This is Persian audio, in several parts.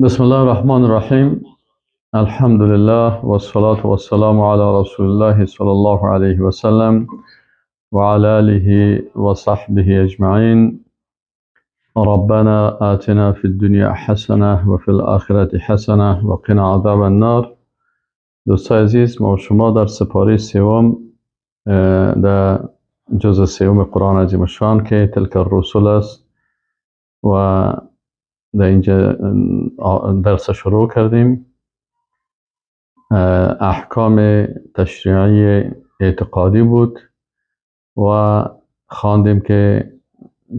بسم الله الرحمن الرحیم. الحمد لله والصلاة والسلام على رسول الله صلی الله علیه و سلم و علی آله و صحبه اجمعین. ربنا آتنا فی الدنیا حسنه و فی الآخرة حسنه و قنا عذاب النار. دوستای عزیز، ما و شما در سپاره سوم در جزء سوم قرآن عظیم الشان که تلک الرسل است و در اینجا درس شروع کردیم. احکام تشریعی اعتقادی بود و خواندیم که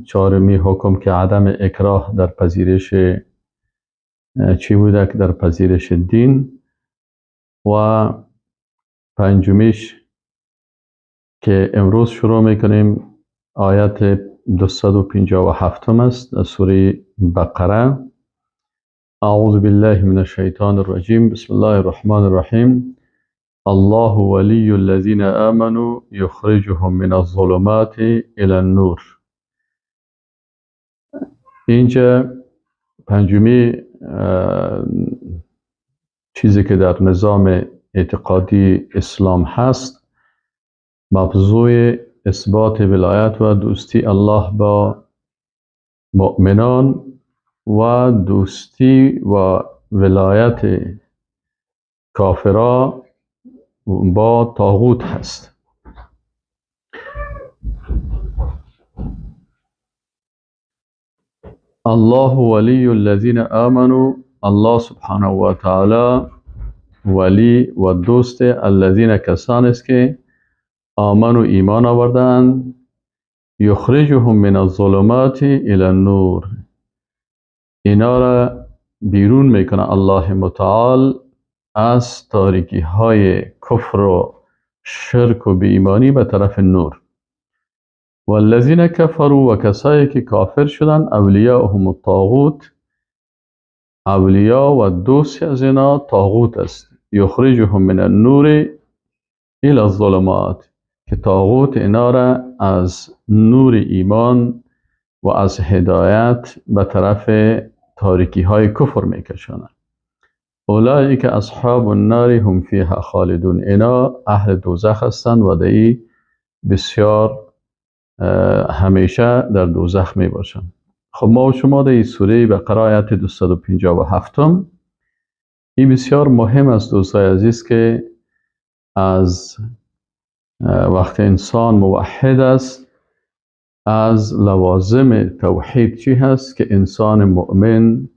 چهارمی حکم که عدم اکراه در پذیرش چی بوده که در پذیرش دین، و پنجمیش که امروز شروع میکنیم آیت 257 است از سوره بقره. اعوذ بالله من الشیطان الرجیم. بسم الله الرحمن الرحیم. الله ولی الذین آمنوا یخرجهم من الظلمات الى النور. اینجا پنجمی چیزی که در نظام اعتقادی اسلام هست، موضوع اثبات ولایت و دوستی الله با مؤمنان و دوستی و ولایت کافرا با طاغوت هست. الله ولی الذین آمنوا، الله سبحانه و تعالی ولی و دوست الذین کسان است که آمنوا ایمان آوردند. یخرجهم من الظلمات الى النور، اینا را بیرون میکنه الله متعال از تاریکی های کفر و شرک و بی‌ایمانی به طرف نور. والذین کفروا، و کسایی که کافر شدن، اولیاءهم الطاغوت، اولیا و دوست از اینا طاغوت است. یخرجهم من النور الى الظلمات، که طاغوت اینا را از نور ایمان و از هدایت به طرف تاریکی های کفر میکشاند. اولئک اصحاب النار هم فیها خالدون، اینا اهل دوزخ هستند و در بسیار همیشه در دوزخ می باشند. خب ما و شما در این سوره بقره آیت 257 این بسیار مهم است دوستای عزیز که از وقت انسان موحد است، از لوازم توحید چی هست که انسان مؤمن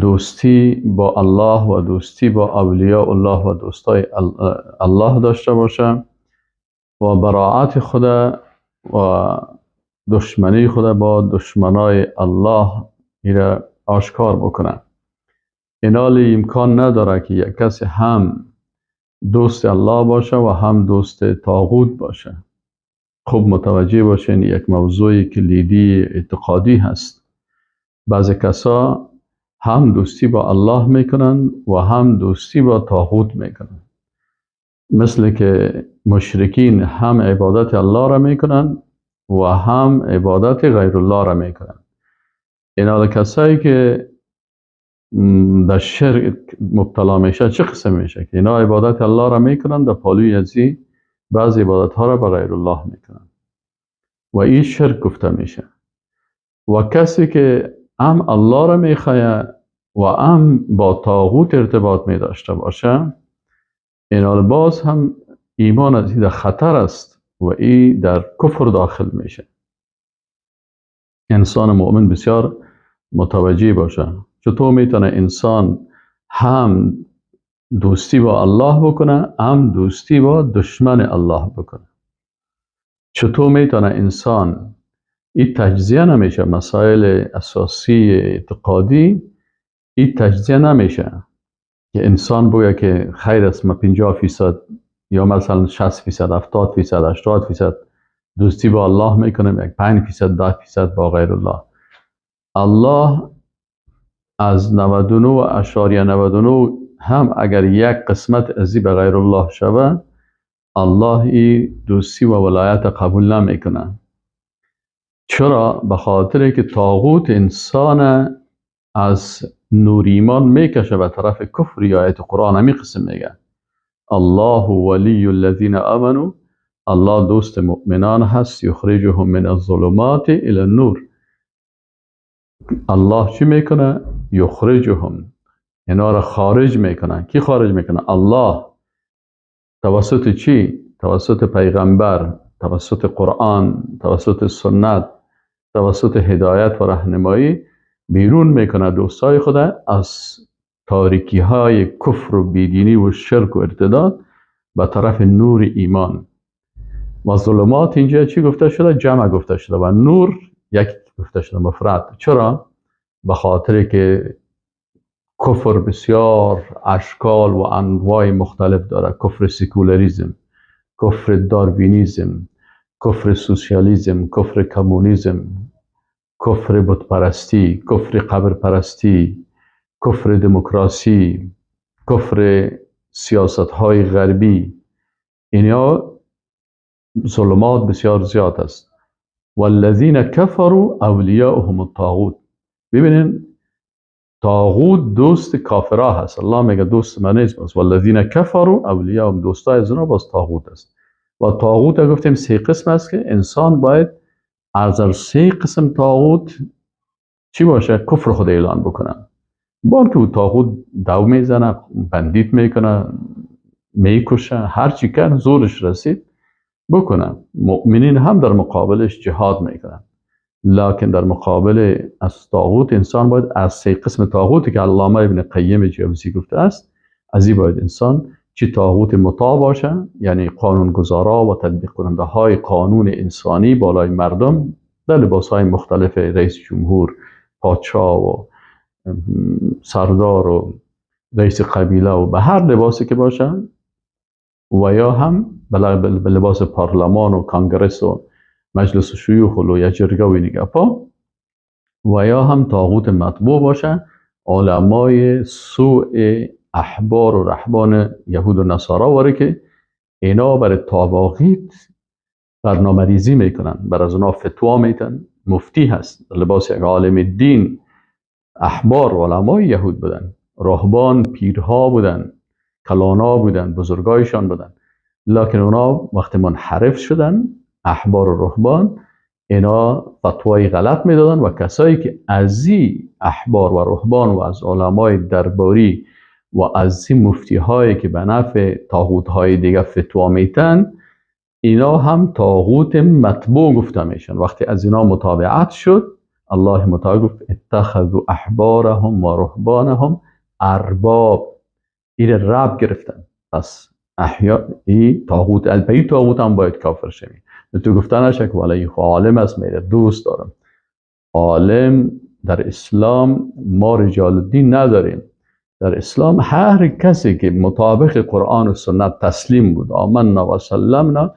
دوستی با الله و دوستی با اولیاء الله و دوستای الله داشته باشه و براعت خود و دشمنی خود با دشمنای الله ایره آشکار بکنه. اینالی امکان نداره که یک کسی هم دوست الله باشه و هم دوست طاغوت باشه. خوب متوجه باشین، یک موضوع کلیدی اعتقادی هست. بعضی کسا هم دوستی با الله میکنن و هم دوستی با طاغوت میکنن، مثل که مشرکین هم عبادت الله را میکنن و هم عبادت غیر الله را میکنن. اینا کسایی که در شرک مبتلا میشه چه قسم میشه که اینا عبادت الله را میکنن، در پالوی ازی بعض عبادت ها را به غیر الله میکنن و این شرک گفته میشه. و کسی که هم الله را میخواه و هم با طاغوت ارتباط می داشته باشه، اینا باز هم ایمان از این در خطر است و این در کفر داخل میشه. انسان مؤمن بسیار متوجه باشه. چطور میتونه انسان هم دوستی با الله بکنه هم دوستی با دشمن الله بکنه؟ چطور میتونه انسان این تجزیه نمیشه، مسائل اساسی اعتقادی این تجزیه نمیشه که انسان بگه که خیر است ما 50% یا مثلا 60%، 70%، 80% دوستی با الله میکنم، یک 5%، 10% با غیر الله. الله از 99.99 هم اگر یک قسمت ازی به غیر الله شوه، الله ای دوستی و ولایت قبول نمیکنه. چرا؟ به خاطر که طاغوت انسان از نور ایمان میکشه به طرف کفر. یا آیت قرآن همی قسم میگه الله ولی الذین آمنوا، الله دوست مؤمنان هست، یخرجهم من الظلمات الی النور. الله چی میکنه؟ یخرجهم، اینا را خارج میکنه. کی خارج میکنه؟ الله. توسط چی؟ توسط پیغمبر، توسط قرآن، توسط سنت، توسط هدایت و راهنمایی بیرون میکنه دوستای خود از تاریکی های کفر و بیدینی و شرک و ارتداد به طرف نور ایمان. و ظلمات اینجا چی گفته شده؟ جمع گفته شده و نور یک گفته شده، مفرد. چرا؟ به خاطر که کفر بسیار اشکال و انواع مختلف داره. کفر سکولاریزم، کفر داروینیزم، کفر سوسیالیزم، کفر کمونیزم، کفر بتپرستی، کفر قبر پرستی، کفر دموکراسی، کفر سیاست های غربی. اینا ظلمات بسیار زیاد است. والذین کفروا اولیاءهم الطاغوت. ببینین طاغوت دوست کافرها هست. الله میگه دوست من نیست، باز والذین کفروا اولیاءهم، دوستای از اونا باز طاغوت است. و طاغوت گفتیم سه قسم است که انسان باید از سه قسم طاغوت چی باشه؟ کفر خود اعلان بکنه. با که طاغوت دو میزنه، بندیت میکنه، میکشه، هر چی کرد زورش رسید بکنه. مؤمنین هم در مقابلش جهاد میکنن، لکن در مقابل از طاغوت انسان باید از سه قسم طاغوتی که علامه ابن قیم جوزی گفته است، از این باید انسان چی طاغوت مطاع باشه، یعنی قانونگذارا و تطبیق کننده های قانون انسانی بالای مردم در لباس های مختلف، رئیس جمهور، پادشاه و سردار و رئیس قبیله و به هر لباسی که باشه، و یا هم به لباس پارلمان و کانگرس و مجلس شیوخ و لویه جرگه و این گپا، و یا هم طاغوت مطبوع باشه، علمای سوء احبار و رهبان یهود و نصارا واره که اینا برای طواغیت برنامه ریزی میکنن، بر از اونا فتوا میتن. مفتی هست لباس یک عالم دین، احبار و علمای یهود بودن، رهبان پیرها بودن، کلانا بودن، بزرگایشان بودن، لکن اونا وقتی منحرف شدن احبار و رهبان، اینا فتوای غلط میدادن و کسایی که از این احبار و رهبان و از علمای درباری و از این مفتی هایی که به نفع طاغوت های دیگه فتوا میتن، اینا هم طاغوت مطبوع گفته میشن. وقتی از اینا متابعت شد، الله متعال گفت اتخذوا احبارهم و رهبانهم ارباب، این رب گرفتن. پس احیا ای طاغوت، البته طاغوت هم باید کافر شوی. تو گفته نشه که ولی عالم است میره دوست دارم. عالم در اسلام ما رجال الدین نداریم. در اسلام هر کسی که مطابق قرآن و سنت تسلیم بود، آمنا و سلمنا،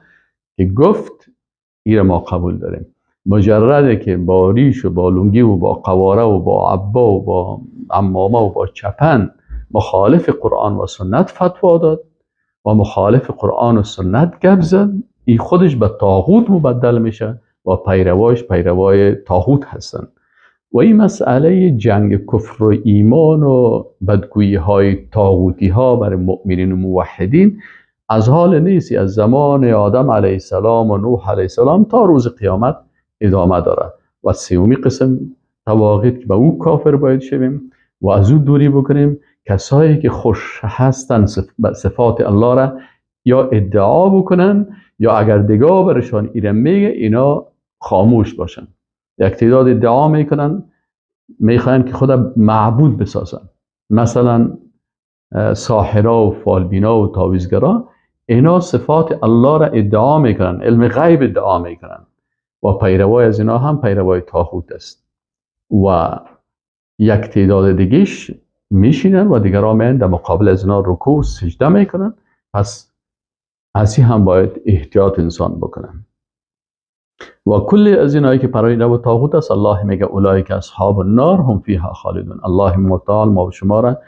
که گفت ایره ما قبول داریم. مجرده که با ریش و با لنگی و با قواره و با عبا و با عمامه و با چپن مخالف قرآن و سنت فتوا داد و مخالف قرآن و سنت گپ زد، این خودش به طاغوت مبدل میشه و پیروایش پیروای طاغوت هستند. و این مسئله جنگ کفر و ایمان و بدگویی های طاغوتی ها برای مؤمنین و موحدین از حال نیستی، از زمان آدم علیه السلام و نوح علیه السلام تا روز قیامت ادامه داره. و سومی قسم طواغیت که به او کافر باید شویم و از او دوری بکنیم، کسایی که خوش هستن صفات الله را یا ادعا بکنن یا اگر دیگه برشان ایره میگه اینا خاموش باشن. یک تعداد ادعا میکنن، میخواین که خود معبود بسازن، مثلا ساحرا و فالبینا و تعویذگرا، اینا صفات الله را ادعا میکنن، علم غیب ادعا میکنن و پیروای از اینا هم پیروای طاغوت است. و یک تعداد دیگهش میشینن و دیگران میان در مقابل از اینا رکوع و سجده میکنن. پس از این هم باید احتیاط انسان بکنن. و کل از اینایی که پیرو طاغوت است، الله میگه اولئک اصحاب النار هم فیها خالدون. الله متعال ما و شما را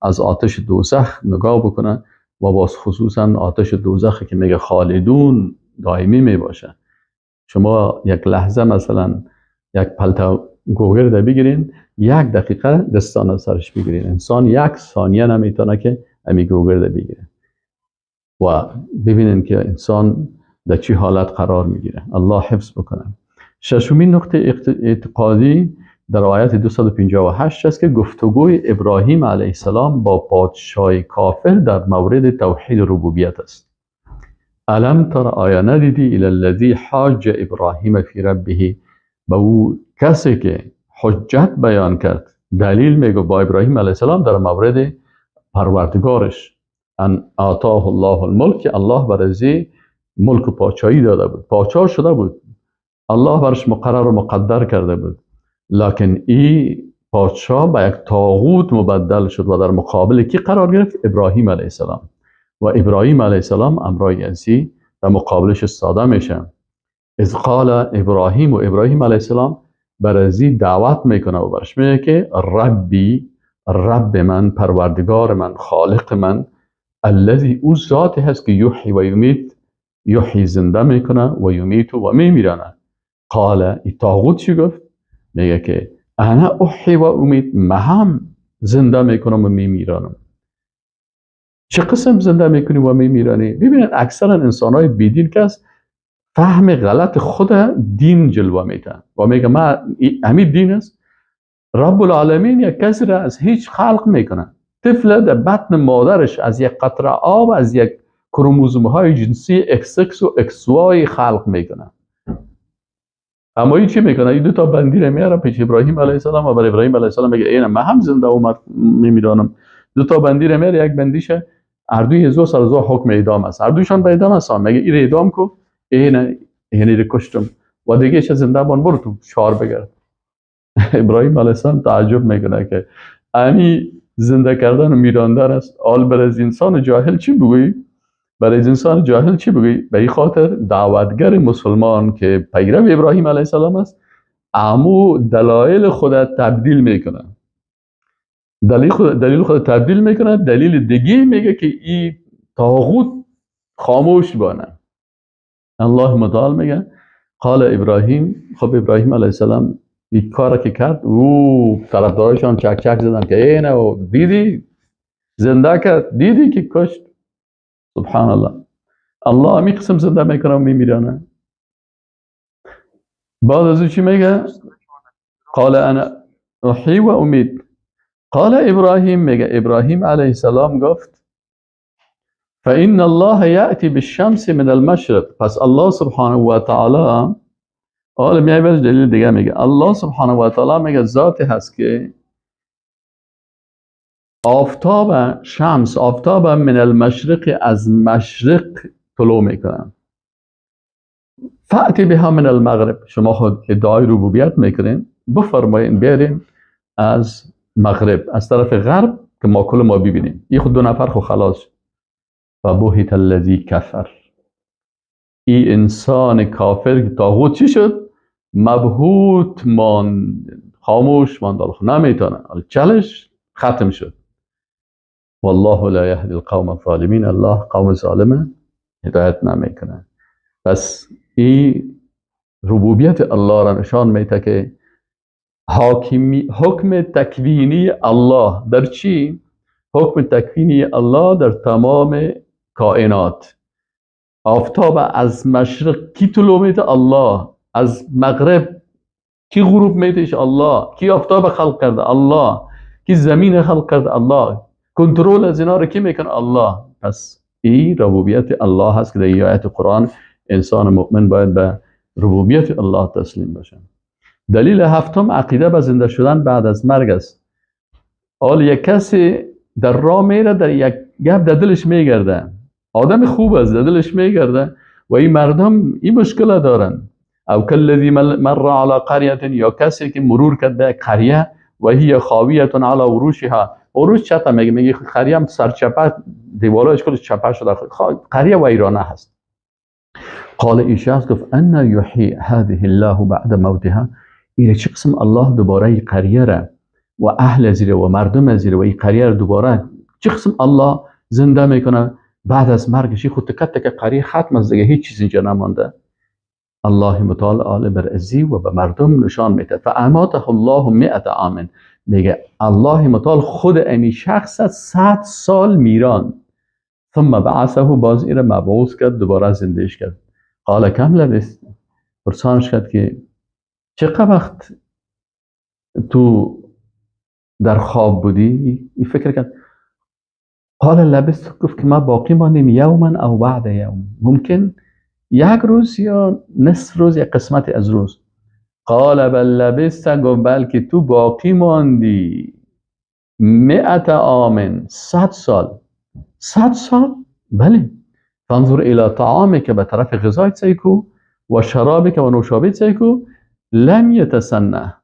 از آتش دوزخ نگاه بکنه و باز خصوصا آتش دوزخ که میگه خالدون دائمی میباشه. شما یک لحظه مثلا یک پلت گوگرد بگیرین، یک دقیقه دستان سرش بگیرین، انسان یک ثانیه نمیتونه که امی گوگرد بگیره و ببینین که انسان در چی حالت قرار میگیره. الله حفظ بکنه. ششمین نقطه اعتقادی در آیت 258 است که گفتگوی ابراهیم علیه السلام با پادشاه کافر در مورد توحید ربوبیت است. الم تر، آیا ندیدی، الی الذی حاج ابراهیم فی ربه، به او کسی که حجت بیان کرد، دلیل میگه با ابراهیم علیه السلام در مورد پروردگارش، ان آتاه الله الملک، الله برازی ملک و پادشاهی داده بود، پادشاه شده بود، الله برش مقرر و مقدر کرده بود، لکن ای پادشاه به یک طاغوت مبدل شد و در مقابل کی قرار گرفت؟ ابراهیم علیه السلام. و ابراهیم علیه السلام امرای ازی در مقابلش استاده میشه. اذ قال ابراهیم، و ابراهیم علیه السلام بر ازی دعوت میکنه و برش میگه که ربی، رب من، پروردگار من، خالق من، الذی، او ذاتی هست که یحیی و یمیت، یحیی زنده میکنه و یمیت و میمیرانه. قال، ای طاغوت چی گفت؟ میگه که انا احیی و امیت، من هم زنده میکنم و میمیرانم. چه قسم زنده میکنی و میمیرانی؟ ببینید اکثرا انسان های بیدین کس فهم غلط خود دین جلوه میتن و میگه ما همین دین است. رب العالمین یک کسی را از هیچ خلق میکنه، طفل در بطن مادرش از یک قطره آب، از یک کروموزوم های جنسی XX و XY خلق میکنه. اما این چی میکنه؟ این دو تا بندی رو میاره پیش ابراهیم علیه السلام و بر ابراهیم علیه السلام میگه اینا من هم زنده اومد میمیرانم. دو تا بندی رو میاره، یک بندیش اردوی زو سر زو حکم اعدام است، اردویشان به اعدام است، میگه این اعدام کو، اینا یعنی رو کشتم و دیگه چه زنده بان، برو تو شار بگرد. ابراهیم علیه السلام تعجب میکنه که امی زنده کردن و میراندن است. آل بر از انسان جاهل چی بگویی؟ برای انسان جاهل چی بگویی؟ به این خاطر دعوتگر مسلمان که پیرو ابراهیم علیه السلام است، امو دلایل خود تبدیل میکنه، دلیل خود تبدیل میکنه، دلیل دیگه میگه که این طاغوت خاموش بانه. الله متعال میگه قال ابراهیم، خب ابراهیم علیه السلام این کار که کرد، او طرفدارشان چک چک زدن که اینه و دیدی زنده کرد، دیدی که کشت. سبحان الله، الله همی قسم زنده میکنه و میمیرانه. بعد از او چی میگه؟ قال انا احیی و امیت. قال ابراهیم، میگه ابراهیم علیه السلام گفت فإن الله یأتی بالشمس من المشرق. پس الله سبحانه و تعالی حالا میای برش دلیل دیگه میگه الله سبحانه و تعالی میگه ذاتی هست که آفتاب، شمس، آفتاب من المشرق، از مشرق طلوع میکنن، فأتی بها من المغرب. شما خود ادعای ربوبیت میکنین، بفرمایین بیارین از مغرب، از طرف غرب که ما کل ما ببینیم. این خود دو نفر خو خلاص. و بهت الذی کفر، ای انسان کافر طاغوت چی شد؟ مبهوت ماند، خاموش ماند، نمیتونه، چالش ختم شد. والله لا یهدی القوم الظالمین، الله قوم ظالمه هدایت نمیکنه. پس این ربوبیت الله را نشان میده که حکم تکوینی الله در چی؟ حکم تکوینی الله در تمام کائنات. آفتاب از مشرق کی طلوع میده؟ الله. از مغرب کی غروب میده؟ الله. کی آفتاب خلق کرده؟ الله. کی زمین خلق کرده؟ الله. کنترل از اینا رو کی میکنه؟ الله. پس این ربوبیت الله هست که در آیت قرآن انسان مؤمن باید به ربوبیت الله تسلیم باشه. دلیل هفتم عقیده به زنده شدن بعد از مرگ است. حال یک کسی در راه میره، در یک گپ در دلش میگرده، آدم خوب است، در دلش میگرده و این مردم این مشکل دارن. او کالذی مر علی قریه، یا کسی که مرور کرد به قریه و هی خاویه علی عروشها. عروش چطور میگه؟ میگه قریه هم سرچپه، دیوالایش کلش چپه شده، قریه ویرانه هست. قال این شخص گفت ان یحیی هذه الله بعد موتها، این چه قسم الله دوباره این قریه را و اهل زیره و مردم زیره و این قریه را دوباره چه قسم الله زنده میکنه بعد از مرگش؟ خود تکه تکه قریه ختم است دیگه، هیچ چیز اینجا نمانده. الله متعال آل بر ازی و به مردم نشان میده. فاماته الله 100 عام، میگه الله متعال خود امی شخص 100 سال میران. ثم بعثه، باز ایره مبعوث کرد، دوباره زندهش کرد. قال کم لبست، پرسانش کرد که چقدر وقت تو در خواب بودی؟ این فکر کرد. قال لبست، گفت که ما باقی ماندیم یوما او بعد یوم، ممکن یک روز یا نصف روز یا قسمتی از روز. قال بل لبست، گفت بلکه تو باقی ماندی 100 عام، 100 سال. 100 سال؟ بله. فانظر الى طعامك، به طرف غذایت سیکو، و شرابك و نوشابه سیکو، لم یتسنه،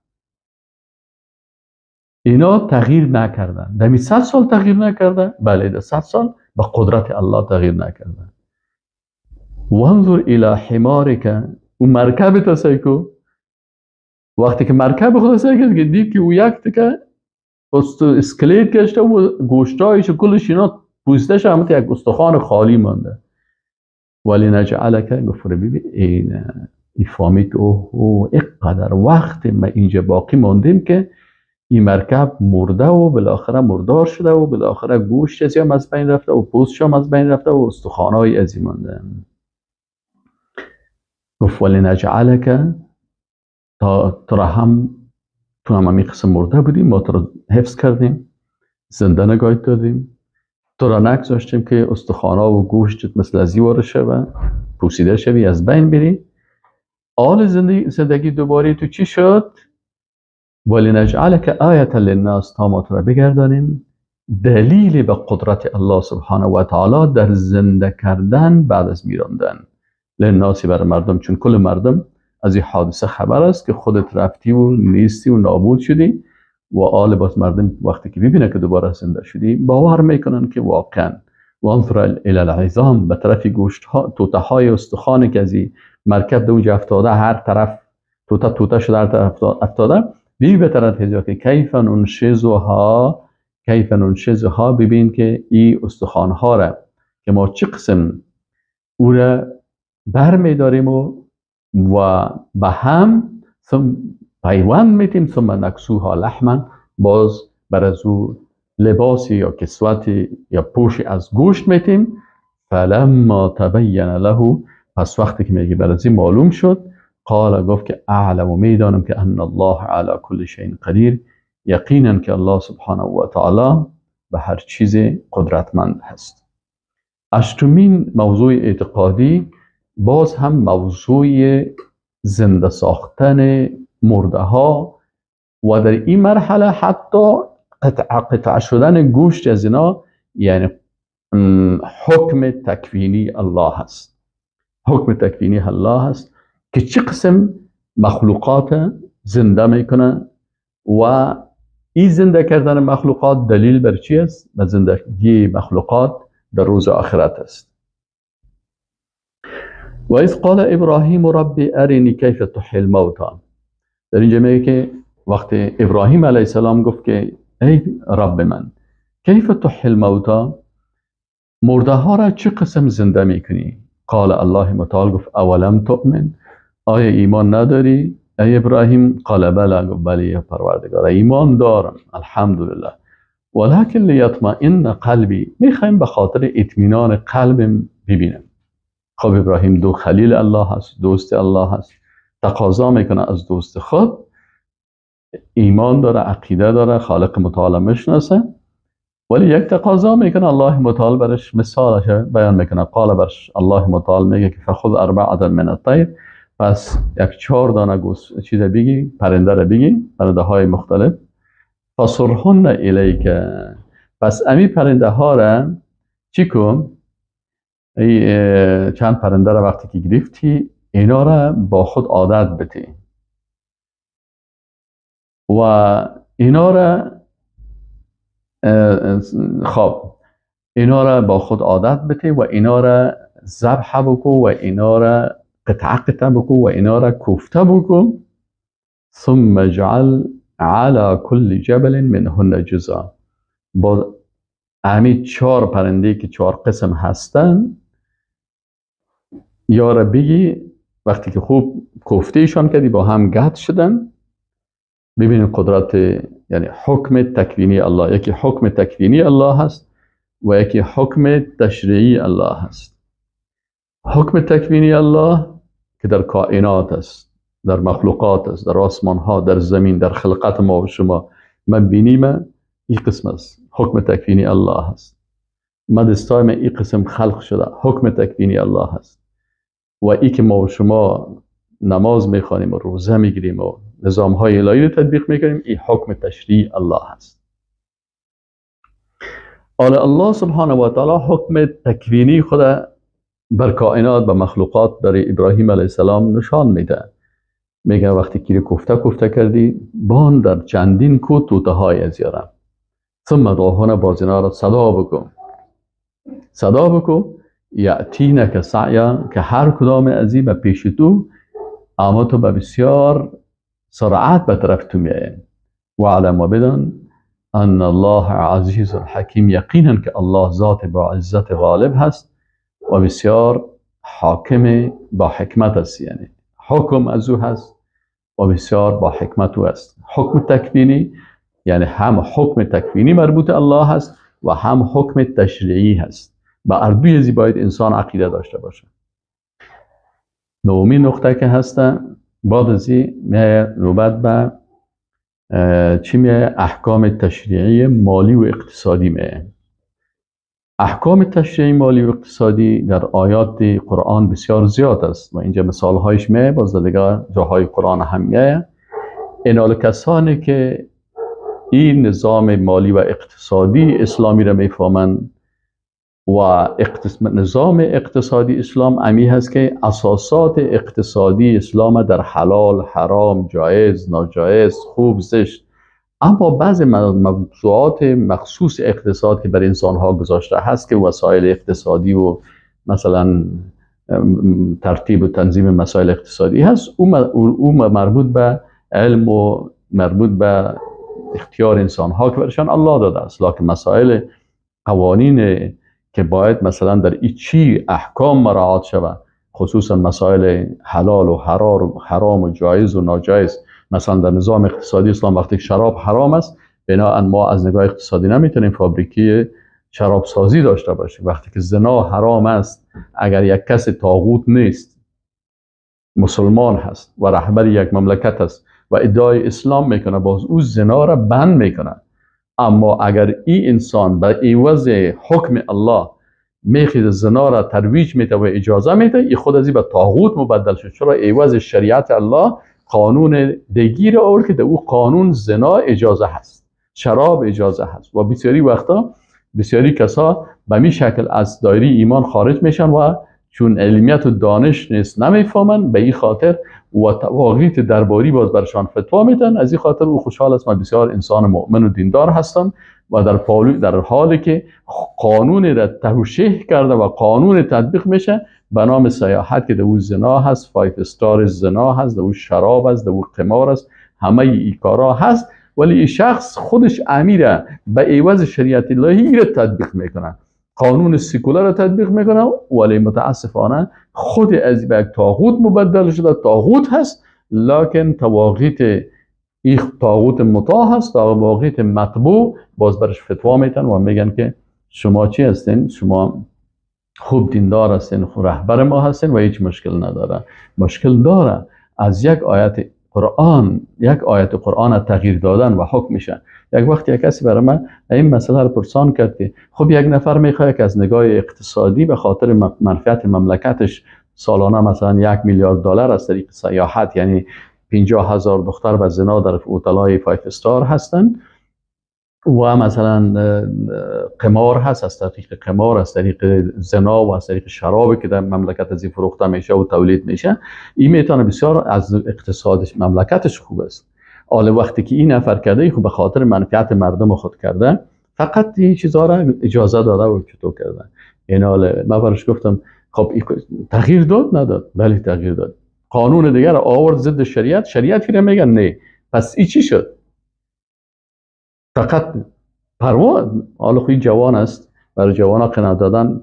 اینا تغییر نکردن. دمی 100 سال تغییر نکرده؟ بله، در 100 سال به قدرت الله تغییر نکردن. وانظر الى حمارك، و مرکب تا سیکو، وقتی که مرکب خود سیکو که دید که او یک تکه اسکلیت گشته و گوشتایش و کلش اینا پوستش هم یک استخوان خالی مانده. ولی نجعلک، گفت ببین این فهمید که اوه اینقدر وقت ما اینجا باقی ماندیم که این مرکب مرده و بالاخره مردار شده و بالاخره گوشت از هم از بین رفته و پوستش هم از بین رفته و استخوانای از این مانده. گفت ولی نجعلک، تا تو هم تو هم همین قسم مرده بودیم، ما تو را حفظ کردیم، زنده نگاه دادیم، تو را نگذاشتیم که استخوان‌ها و گوشتت مثل از وارد شوه، پوسیده شوی، از بین بری. آل زندگی دوباره تو چی شد؟ ولی نجعلک آیة للناس، تا ما تو را بگردانیم دلیل به قدرت الله سبحانه و تعالی در زنده کردن بعد از میراندن. للناس، برای مردم، چون کل مردم از این حادثه خبر است که خودت رفتی و نیستی و نابود شدی، و آل باز مردم وقتی که ببینه که دوباره زنده شدی باور میکنن که واقعا. وانظر الی العظام، به طرف گوشت ها، توته های استخوان که از این مرکب اونجا افتاده، هر طرف توته توته شده، هر طرف افتاده، ببین به طرف هزار که کیف ننشزها، کیف ننشزها، ببین که این استخوان ها را که ما چه قسم او را بر میداریم و به هم ثم پیوند میتیم، ثم نکسوها لحما، باز بر از او لباسی یا کسوتی یا پوشی از گوشت میتیم. فلما تبین له، پس وقتی که میگه بر از این معلوم شد، قال، گفت که اعلم و میدانم که ان الله علی کل شیء قدیر، یقینا که الله سبحانه و تعالی به هر چیز قدرتمند هست. هشتمین موضوع اعتقادی باز هم موضوع زنده ساختن مرده ها و در این مرحله حتی قطع قطع شدن گوشت از اینا، یعنی حکم تکوینی الله هست. حکم تکوینی الله هست که چه قسم مخلوقات زنده میکنه و این زنده کردن مخلوقات دلیل بر چی است؟ بر زندگی مخلوقات در روز آخرت است. و اذ قال ابراهیم ربی ارینی کیف تحیی الموتی. در اینجا میگه که وقتی ابراهیم علیه السلام گفت که ای رب من، کیف تحیی الموتی، مرده ها را چه قسم زنده میکنی؟ قال، الله متعال گفت اولم تؤمن، آیا ایمان نداری ای ابراهیم؟ قال بلی، گفت بله یا پروردگار ایمان دارم، الحمدلله، ولکن لیطمئن قلبی، میخوایم به خاطر اطمینان قلبم ببینم. خب ابراهیم دو خلیل الله هست، دوست الله هست، تقاضا میکنه از دوست خود، ایمان داره، عقیده داره، خالق متعال میشناسه، ولی یک تقاضا میکنه، الله متعال برش مثالش بیان میکنه. قال، برش الله متعال میگه که فخذ اربعة من الطیر، پس یک 4 دانه چیز بگی، پرنده را بگی، پرنده های مختلف، فصرهن الیک، پس امی پرنده ها را چی کن؟ ای چند پرنده را وقتی که گرفتی اینا را با خود عادت بتی و اینا را خب اینا را با خود عادت بتی و اینا را ذبح بکو و اینا را قطعه قطعه بکو و اینا را کوفته بکو. ثم اجعل على كل جبل منهن جزءا. با همین 4 پرنده که 4 قسم هستن یا را بگی وقتی که خوب کوفتهشان کردی با هم گد شدن، ببینید قدرت، یعنی حکم تکوینی الله، یکی حکم تکوینی الله هست و یکی حکم تشریعی الله هست. حکم تکوینی الله که در کائنات است، در مخلوقات است، در آسمان ها، در زمین، در خلقت ما و شما من بینیم، این قسم است حکم تکوینی الله هست. ما دستای من این قسم خلق شده، حکم تکوینی الله هست. و ای که ما و شما نماز میخوانیم و روزه میگیریم و نظام های الهی رو تطبیق میکنیم، این حکم تشریع الله هست. حالا الله سبحانه و تعالی حکم تکوینی خود بر کائنات و مخلوقات برای ابراهیم علیه السلام نشان میده. میگه وقتی که کوفته کوفته کردی، بان در چندین کو توته های از یارم، ثم دعوهن، باز اینا را صدا بکن، صدا بکن، یأتینک سعیا، که هر کدام از این به پیش تو، اما تو به بسیار سرعت به طرف تو میاین. و علم و بدان ان الله عزیز حکیم، یقینا که الله ذات با عزت غالب هست و بسیار حاکم با حکمت است، یعنی حکم از او هست و بسیار با حکمت او است. حکم تکوینی یعنی هم حکم تکوینی مربوط الله هست و هم حکم تشریعی هست. با اردوی ازی باید انسان عقیده داشته باشه. نومی نقطه که هست بعد از این نوبت به چی میه؟ احکام تشریعی مالی و اقتصادی میه. احکام تشریعی مالی و اقتصادی در آیات قرآن بسیار زیاد است و اینجا مثال هایش میه، باز دیگه جاهای قرآن هم میه. اینال کسانی که این نظام مالی و اقتصادی اسلامی را میفهمند و نظام اقتصادی اسلام امی هست که اساسات اقتصادی اسلام در حلال، حرام، جایز، ناجایز، خوب، زشت، اما بعض موضوعات مخصوص اقتصاد که بر انسان ها گذاشته هست که وسایل اقتصادی و مثلا ترتیب و تنظیم مسائل اقتصادی هست، او مربوط به علم و مربوط به اختیار انسان ها که برشان الله داده است. لکن مسائل قوانین که باید مثلا در این چی احکام مراعات شود، خصوصا مسائل حلال و حرام و جایز و ناجایز، مثلا در نظام اقتصادی اسلام وقتی شراب حرام است، بناءً ما از نگاه اقتصادی نمیتونیم فابریکی شراب سازی داشته باشیم. وقتی که زنا حرام است، اگر یک کس طاغوت نیست، مسلمان هست و رهبر یک مملکت است و ادعای اسلام میکنه، باز او زنا را بند میکنه. اما اگر این انسان به عوض حکم الله میخواد زنا را ترویج میده و اجازه میده، این خود از این به طاغوت مبدل شد. چرا؟ عوض شریعت الله قانون دیگی را آورد که در او قانون زنا اجازه هست، شراب اجازه هست. و بسیاری وقتا بسیاری کسا به می شکل از دایره ایمان خارج میشن و چون علمیت و دانش نیست نمیفهمن، به این خاطر و تواغیت درباری باز برشان فتوا میدن. از این خاطر او خوشحال است، من بسیار انسان مؤمن و دیندار هستم و در حالی که قانون را توشیح کرده و قانون تطبیق میشه به نام سیاحت که در او زنا هست، 5 star زنا هست، در او شراب هست، در او قمار است، همه ای کارا هست، ولی این شخص خودش امیره به عوض شریعت الهی را تطبیق میکنه، قانون سکولار را تطبیق میکنه، ولی متاسفانه خود از به یک طاغوت مبدل شده. طاغوت هست، لکن طواغیت این طاغوت مطاع هست، طواغیت مطبوع باز برش فتوا میتن و میگن که شما چی هستین؟ شما خوب دیندار هستین، خوب رهبر ما هستین و هیچ مشکل نداره. مشکل داره از یک آیت قرآن، یک آیت قرآن تغییر دادن و حکم میشه. یک وقت یک کسی برای من این مسئله رو پرسان کرد که خب یک نفر میخواد که از نگاه اقتصادی به خاطر منفعت مملکتش سالانه مثلا 1 میلیارد دلار از طریق سیاحت، یعنی 50,000 دختر به زنا در هتل‌های 5 star هستن و مثلا قمار هست، از طریق قمار، از طریق زنا و از طریق شراب که در مملکت از این فروخته میشه و تولید میشه، این میتونه بسیار از اقتصادش مملکتش خوب است. حالا وقتی که این نفر کرده، خب به خاطر منفعت مردم خود کرده، فقط این چیزها را اجازه داده و چطور کرده. این حالا من برش گفتم خب تغییر داد نداد؟ بله تغییر داد. قانون دیگر آورد ضد شریعت، شریعت که میگن نه. پس این چی شد؟ فقط پروا. حالا خوی جوان است، برای جوان ها قناعت دادن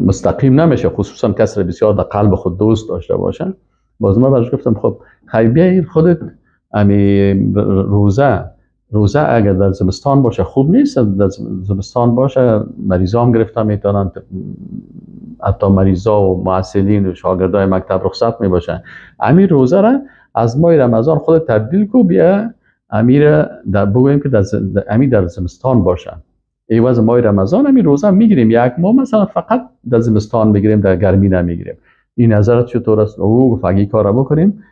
مستقیم نمیشه، خصوصا کسی بسیار در قلب خود دوست داشته باشه. باز من برش گفتم خب خیلی بیاین خودت امی روزه اگر در زمستان باشه خوب نیست، در زمستان باشه مریضا هم گرفته میتونن، حتی مریضا و محصلین و شاگردای مکتب رخصت میباشن. امیر روزه را از ماه رمضان خود تبدیل کو، بیا امیر در بگوییم که در امیر در زمستان باشه، عوض ماه رمضان امیر روزه میگیریم یک ماه مثلا فقط در زمستان میگیریم، در گرمی نمیگیریم. این نظرت چطور است؟ او گفت اگه کارا بکنیم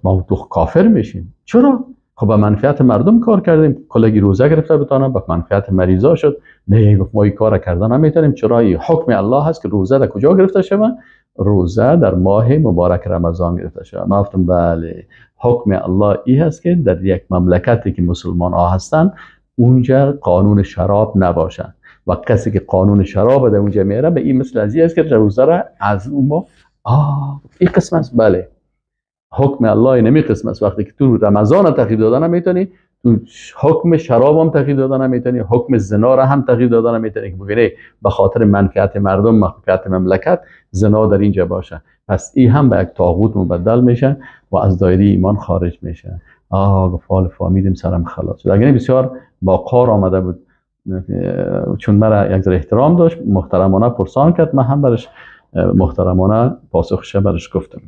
ما تو کافر میشیم. چرا؟ خب به منفعت مردم کار کردیم، کلگی روزه گرفته بتانم به منفعت مریضا شد. نه، گفت ما این کار کردن نمیتونیم. چرا؟ این حکم الله هست که روزه در کجا گرفته شود؟ روزه در ماه مبارک رمضان گرفته شود. ما گفتم بله، حکم الله ای هست که در یک مملکتی که مسلمان ها هستن اونجا قانون شراب نباشه و کسی که قانون شراب در اونجا میاره به این مثل از است که روزه را از اون ما این قسم است. بله، حکم الله نمی قسم است. وقتی که تو رمضان تغییر دادن نمیتونی، تو حکم شراب هم تغییر دادن نمیتونی، حکم زنا را هم تغییر دادن نمیتونی که بگی به خاطر منفعت مردم، منفعت مملکت زنا در اینجا باشه. پس این هم به یک طاغوت مبدل میشه و از دایره ایمان خارج میشه. گفت حال فهمیدیم، سرم خلاص شد. اگر بسیار با قار آمده بود، چون مرا یک ذره احترام داشت، محترمانه پرسان کرد، من هم برش محترمانه پاسخش برش گفتم.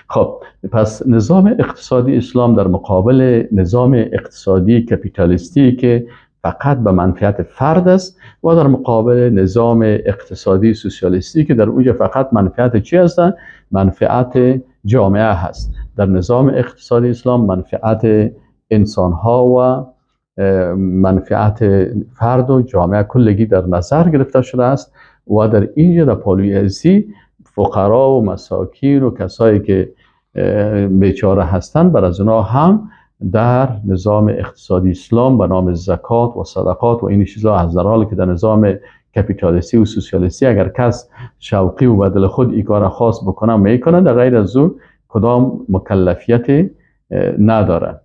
خب پس نظام اقتصادی اسلام در مقابل نظام اقتصادی کپیتالیستی که فقط به منفعت فرد است و در مقابل نظام اقتصادی سوسیالیستی که در اونجا فقط منفعت چی هست؟ منفعت جامعه هست. در نظام اقتصادی اسلام منفعت انسانها و منفعت فرد و جامعه کلگی در نظر گرفته شده است و در اینجا در پالوی ازی فقرا و مساکین و کسایی که بیچاره هستند بر از اونا هم در نظام اقتصادی اسلام به نام زکات و صدقات و این چیزا از در حالی که در نظام کپیتالیستی و سوسیالیستی اگر کس شوقی و بدل خود این کار خاص بکنه میکنه، در غیر از او کدام مکلفیت نداره.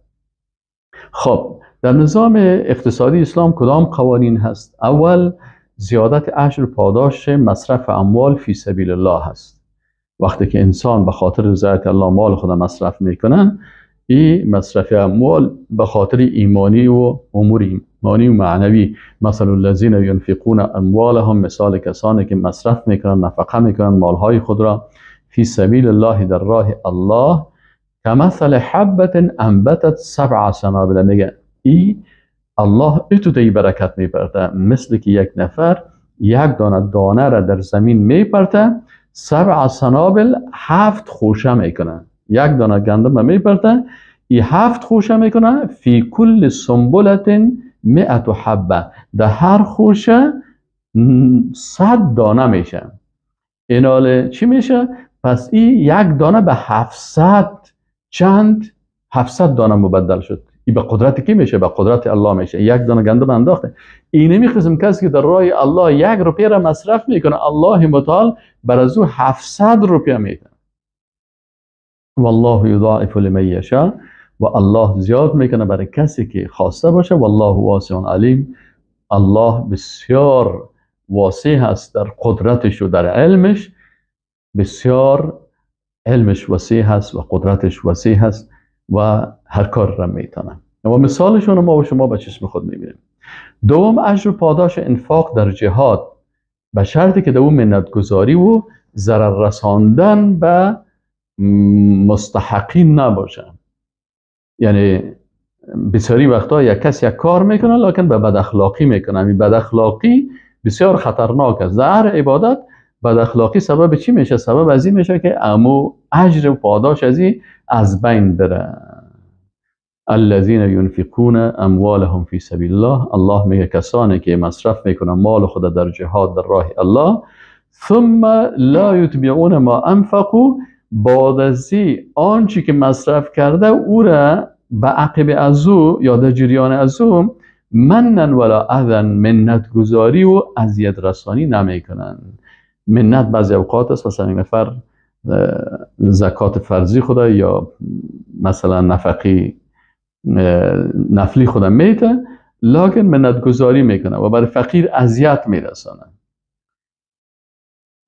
خب در نظام اقتصادی اسلام کدام قوانین هست؟ اول زیادت اجر پاداش مصرف اموال فی سبیل الله هست. وقتی که انسان به خاطر رضایت الله مال خود مصرف میکنه، این مصرف اموال به خاطر ایمانی و امور ایمانی و معنوی، مثل الذین ینفقون اموالهم، مثال کسانی که مصرف میکنن، نفقه میکنن مالهای خود را فی سبیل الله، در راه الله، کمثل حبة انبتت سبع سنابل. میگه ای الله اتو دی برکت میپرته، مثل که یک نفر یک دانه دانه را در زمین میپرته، سبع سنابل 7 خوشه میکنه، یک دانه گندم میپرته، ای 7 خوشه میکنه، فی کل سنبلة 100 حبه، در هر خوشه 100 دانه میشه. ایناله چی میشه؟ پس این یک دانه به 700 چند 700 دانه مبدل شد. این به قدرت کی میشه؟ به قدرت الله میشه. یک دانه گندم انداخته. این نمی قسم کسی که در راه الله 1 روپیه را مصرف میکنه، الله متعال بر از او 700 روپیه میده. والله یضاعف لمن یشاء، و الله زیاد میکنه برای کسی که خواسته باشه. والله واسع علیم، الله بسیار واسع هست در قدرتش و در علمش، بسیار علمش وسیع هست و قدرتش وسیع هست و هر کار را میتونه. و مثالشون ما و شما به چشم خود میبینیم. دوم، اجر و پاداش انفاق در جهاد به شرطی که دوم منتگذاری و ضرر رساندن به مستحقین نباشه. یعنی بسیاری وقتا یک کس یک کار میکنه لکن به بد اخلاقی میکنه. این بد اخلاقی بسیار خطرناک است. در هر عبادت بد اخلاقی سبب چی میشه؟ سبب از این میشه که امو اجر و پاداش از این از بین بره. الذین ینفقون اموالهم فی سبیل الله، الله میگه کسانی که مصرف میکنن مال خود در جهاد در راه الله، ثم لا یتبعون ما انفقوا، بعد از آنچه که مصرف کرده او را به عقب از او یا در جریان از او منن ولا اذن، منت گذاری و اذیت رسانی نمیکنن. منت بعضی اوقات است، مثلا یک نفر زکات فرضی خدا یا مثلا نفقی نفلی خدا میته، لکن منت گذاری میکنه و برای فقیر اذیت میرسانه.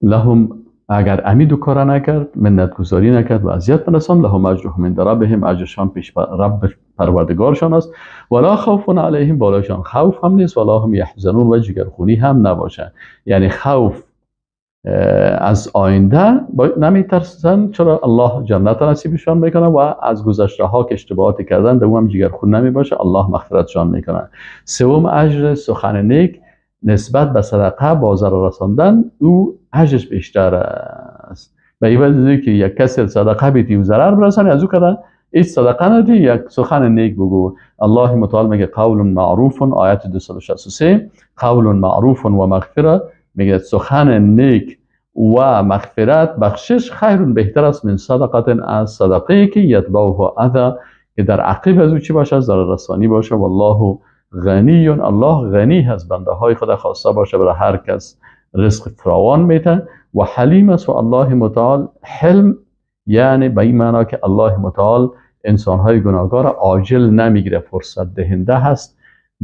لهم اگر امی دو کار نکرد، منتگذاری نکرد و اذیت نرسان، لهم اجرهم عند ربهم، اجرشان پیش رب پروردگارشان است، ولا خوف علیهم، بالایشان خوف هم نیست، ولا هم یحزنون، و جگرخونی هم نباشه. یعنی خوف از آینده نمیترسن، چرا الله جنت نصیبشان میکنه، و از گذشته ها که اشتباهات کردن دوم هم جگرخون نمیباشه، الله مغفرتشان میکنه. سوم اجر سخن نیک نسبت به صدقه با ضرر رساندن او اجرش بیشتر است. به این که یک کسی صدقه بیتی و ضرر برسانی، از او کده هیچ صدقه ندی، یک سخن نیک بگو. الله متعال میگه قول معروف، آیت 263، قول معروف و مغفره، میگه سخن نیک و مغفرت بخشش خیر بهتر است من صدقه، از صدقه که یتبعه اذی، که در عقب از او چی باشه؟ ضرر رسانی باشه. والله غنی، الله غنی هست، بنده های خود خواسته باشه برای هر کس رزق فراوان میته، و حلیم است. و الله متعال حلم یعنی به این معنا که الله متعال انسان های گناهکار عاجل نمیگیره، فرصت دهنده هست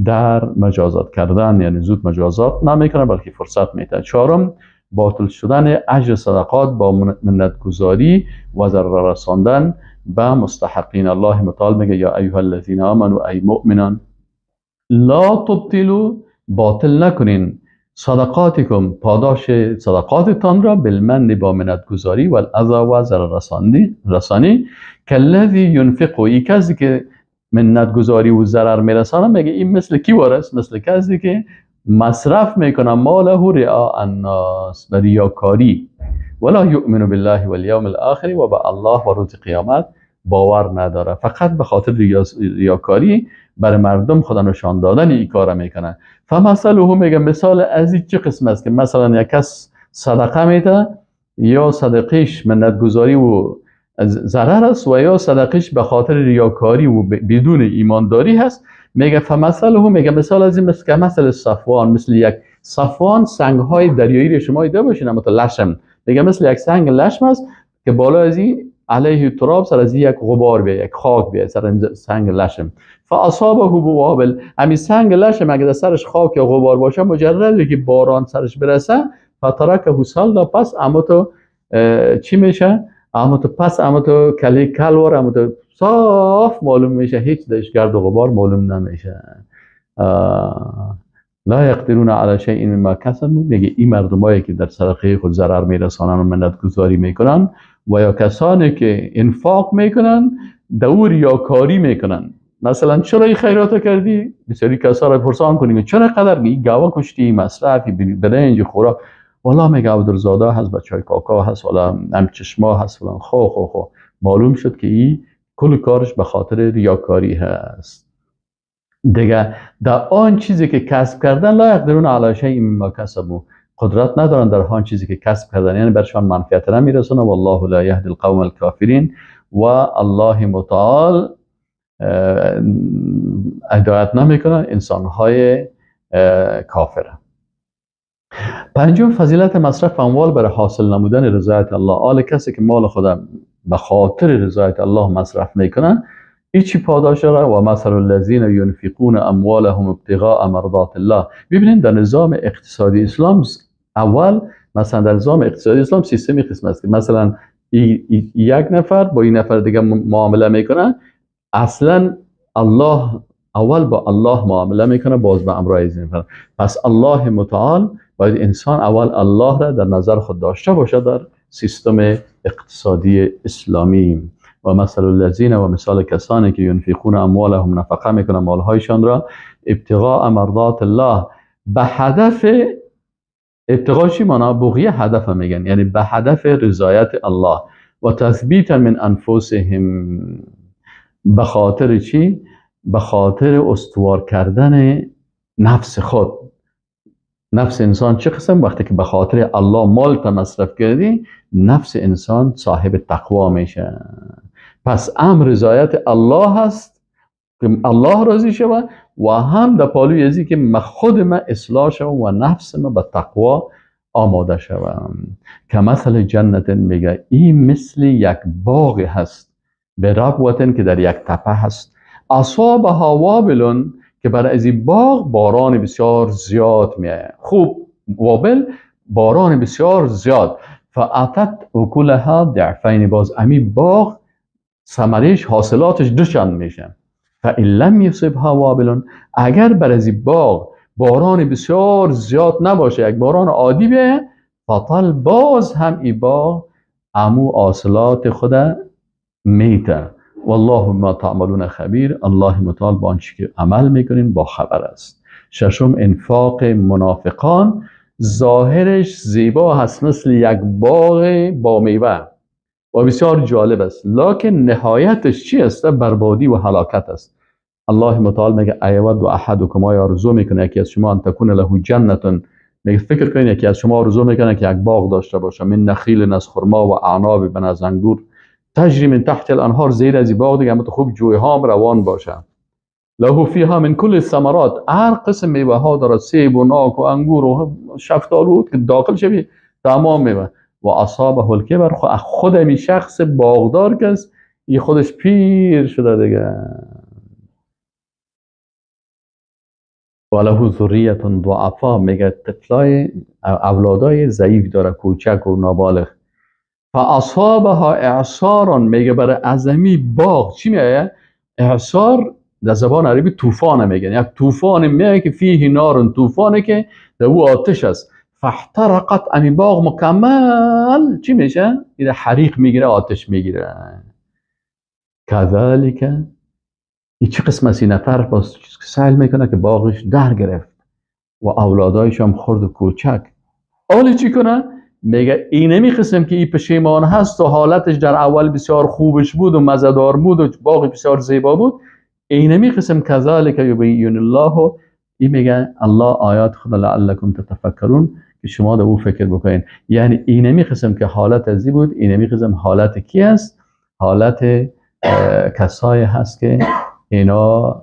در مجازات کردن، یعنی زود مجازات نمیکنه بلکه فرصت میده. چهارم باطل شدن اجر صدقات با منتگذاری و ضرر رساندن به مستحقین. الله متعال میگه یا ایها الذین آمنوا، ای مؤمنان، لا تبطلوا، باطل نکنین صدقاتکم، پاداش صدقاتتان را، بالمن با منتگذاری، والاذی و ضرر رسانی، کالذی ینفق، ای کسی که منتگذاری و ضرر میرسانه، میگه این مثل کی وارست؟ مثل کسی که مصرف میکنه ماله رئاء الناس، به ریاکاری، ولا یؤمن بالله والیوم الاخر، و به الله و روز قیامت باور نداره، فقط به خاطر ریاکاری برای مردم خدا نشان دادن این کار میکنه. فمثله، میگه مثال از این چه قسم است که مثلا یک کس صدقه میده، یا صدقهش منتگذاری و ضرر است، و یا صدقهش به خاطر ریاکاری و بدون ایمانداری هست. میگه فمثله، میگه مثال از این مثل مثل صفوان، مثل یک صفوان، سنگ های دریایی رو شما دیده باشین، اما لشم، میگه مثل یک سنگ لشم است که بالا از این علیه تراب، سر از یک غبار بیه، یک خاک بیه سر سنگ لشم. فاصابه وابل، همین سنگ لشم اگه در سرش خاک یا غبار باشه، مجردی که باران سرش برسه، فترکه صلدا، پس اما تو چی میشه؟ اما تو پس اما تو کلی کلوار، اما تو صاف معلوم میشه، هیچ دش گرد و غبار معلوم نمیشه. لا یقدرون علی شیء مما کسبوا، میگه این مردمایی که در صدقه خود ضرر میرسانن و منتگذاری میکنن، و یا کسانی که انفاق میکنن دور یا کاری میکنن. مثلا چرا این خیرات کردی؟ بسیاری کسا را پرسان کنیم چرا قدر این گاوا کشتی، مصرفی برنج خوراک، والا میگه عبدالزاده هست، بچهای کاکا هست، والا هم چشما هست فلان. خو خو خو معلوم شد که این کل کارش به خاطر ریاکاری هست دیگه. در آن چیزی که کسب کردن، لا یقدرون علی شیء مما کسبوا، قدرت ندارن در آن چیزی که کسب کردن، یعنی برشان منفعت نمیرسونه. والله لا یهدی القوم الکافرین، و الله متعال هدایت نمیکنه انسانهای کافر. پنجم فضیلت مصرف اموال برای حاصل نمودن رضایت الله. آل کسی که مال خود به خاطر رضایت الله مصرف میکنه، هیچی پاداش داره. و مثل الذین ینفقون اموالهم ابتغاء مرضات الله. ببینید در نظام اقتصادی اسلام اول، مثلا در نظام اقتصادی اسلام سیستمی قسم است که مثلا یک نفر با این نفر دیگه معامله میکنه، اصلا الله اول با الله معامله میکنه، باز به امرای از نفر. پس الله متعال باید انسان اول الله را در نظر خود داشته باشه در سیستم اقتصادی اسلامی. و مثل الذین، و مثال کسانی که ینفقون اموالهم، نفقه میکنن مالهایشان را، ابتغاء مرضات الله، به هدف ابتغاء چی معنا؟ بغیه هدف میگن، یعنی به هدف رضایت الله، و تثبیتا من انفسهم، به خاطر چی؟ به خاطر استوار کردن نفس خود. نفس انسان چه قسم؟ وقتی که به خاطر الله مال تا مصرف کردی، نفس انسان صاحب تقوا میشه. پس امر رضایت الله هست که الله راضی شود، و هم در پالوی ازی که ما خود ما اصلاح شوم و نفس ما به تقوا آماده شوم. که مثل جنت، میگه این مثل یک باغ هست به ربوتن، که در یک تپه هست، اصابها وابل، که برای از این باغ باران بسیار زیاد میآید. خوب وابل باران بسیار زیاد. فاتت اکلها ضعفین، باز امی باغ ثمرش حاصلاتش دو چند میشه. فان لم یصبها وابل، اگر بر از باغ باران بسیار زیاد نباشه، یک باران عادی بیایه، فطل، باز هم ای باغ امو حاصلات خود میته. والله ما تعملون خبیر، الله متعال با آنچه که عمل میکنین با خبر است. ششم، انفاق منافقان. ظاهرش زیبا هست مثل یک باغ با میوه و بسیار جالب است، لکن نهایتش چی است؟ بربادی و هلاکت است. الله متعال میگه ایود و احدکم، آرزو میکنه یکی از شما ان تکون له جنت، میگه فکر کنید یکی از شما آرزو میکنه که یک باغ داشته باشه، من نخیل از خرما و اعناب بن از انگور، تجری من تحت الانهار، زیر از باغ دیگه تو خوب جوی ها روان باشه، له فیها من کل الثمرات، هر قسم میوه ها داره، سیب و ناک و انگور و شفتالو که داخل شوی تمام میوه. و اصابه الکبر، خود می شخص باغدار کس این خودش پیر شده دیگه. و له ذریه ضعفا، میگه طفلای اولادای ضعیف داره، کوچک و نابالغ. فاصابها اعصار، میگه برای ازمی باغ چی میایه؟ اعصار در زبان عربی طوفان میگن، یک طوفان میایه که فیه نار، طوفانه که در او آتش است. فاحترقت، امی باغ مکمل چی میشه؟ این حریق میگیره، آتش میگیره. کذالک، این چه قسم از این نفر باز سعی میکنه که باغش در گرفت و اولادایش هم خرد و کوچک. حالا چی کنه؟ میگه اینمی قسم که این پشیمان هست و حالتش در اول بسیار خوبش بود و مزدار بود و باغ بسیار زیبا بود، اینمی قسم کذالک یبین الله، این میگه الله آیات خدا لعلکم تتفکرون، که شما در او فکر بکنین. یعنی اینمی قسم که حالت ازی بود، اینمی قسم حالت کی است؟ حالت کسایی هست که اینا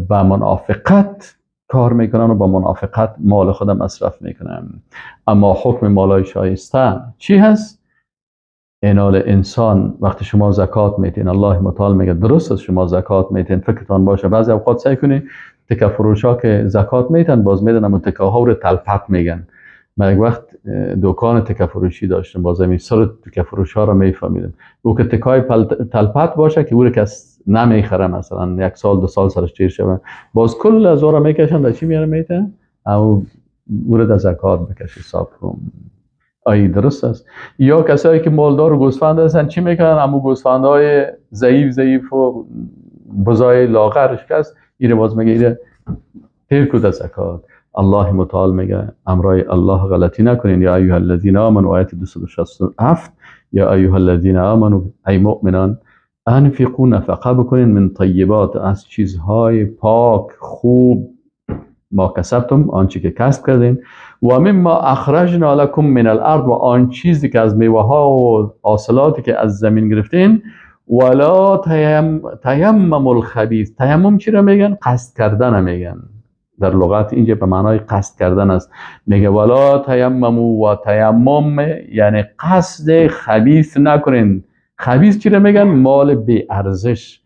با منافقت کار میکنن و با منافقت مال خودم مصرف میکنن. اما حکم مالای شایسته چی هست؟ اینال انسان وقتی شما زکات میتین، الله متعال میگه درست است شما زکات میتین، فکرتان باشه بعضی اوقات سعی کنین تکه فروشا که زکات میتن باز میدن اما تکه ها رو تلپت میگن. من یک وقت دکان تکه فروشی داشتم، باز همین سر تکه فروش ها رو میفهمیدم. او که تکای تلپت باشه که او رو کس نمیخره، مثلا یک سال دو سال سرش تیر شوه، باز کل از او رو میکشن در چی میاره میتن، او رو در زکات بکش حساب کن. آی درست است. یا کسایی که مالدار و گوسفند هستن چی میکنن؟ اما گوسفندهای ضعیف ضعیف و بزای لاغرش کس ایره باز میگه ایره تیر کو در زکات. الله متعال میگه امرای الله غلطی نکنین. یا ایها الذین آمنوا، آیت 267، یا ایها الذین آمنوا، ای مؤمنان، انفقوا، نفقه بکنین، من طیبات، از چیزهای پاک خوب، ما کسبتم، آنچه که کسب کردین، و مما اخرجنا لکم من الارض، و آن چیزی که از میوه ها و حاصلاتی که از زمین گرفتین. ولا تیمم الخبیث، تیمم چی را میگن؟ قصد کردن میگن. در لغت اینجا به معنای قصد کردن است. میگه ولا تیممو، و تیمم یعنی قصد خبیث نکنین. خبیث چی را میگن؟ مال بی ارزش.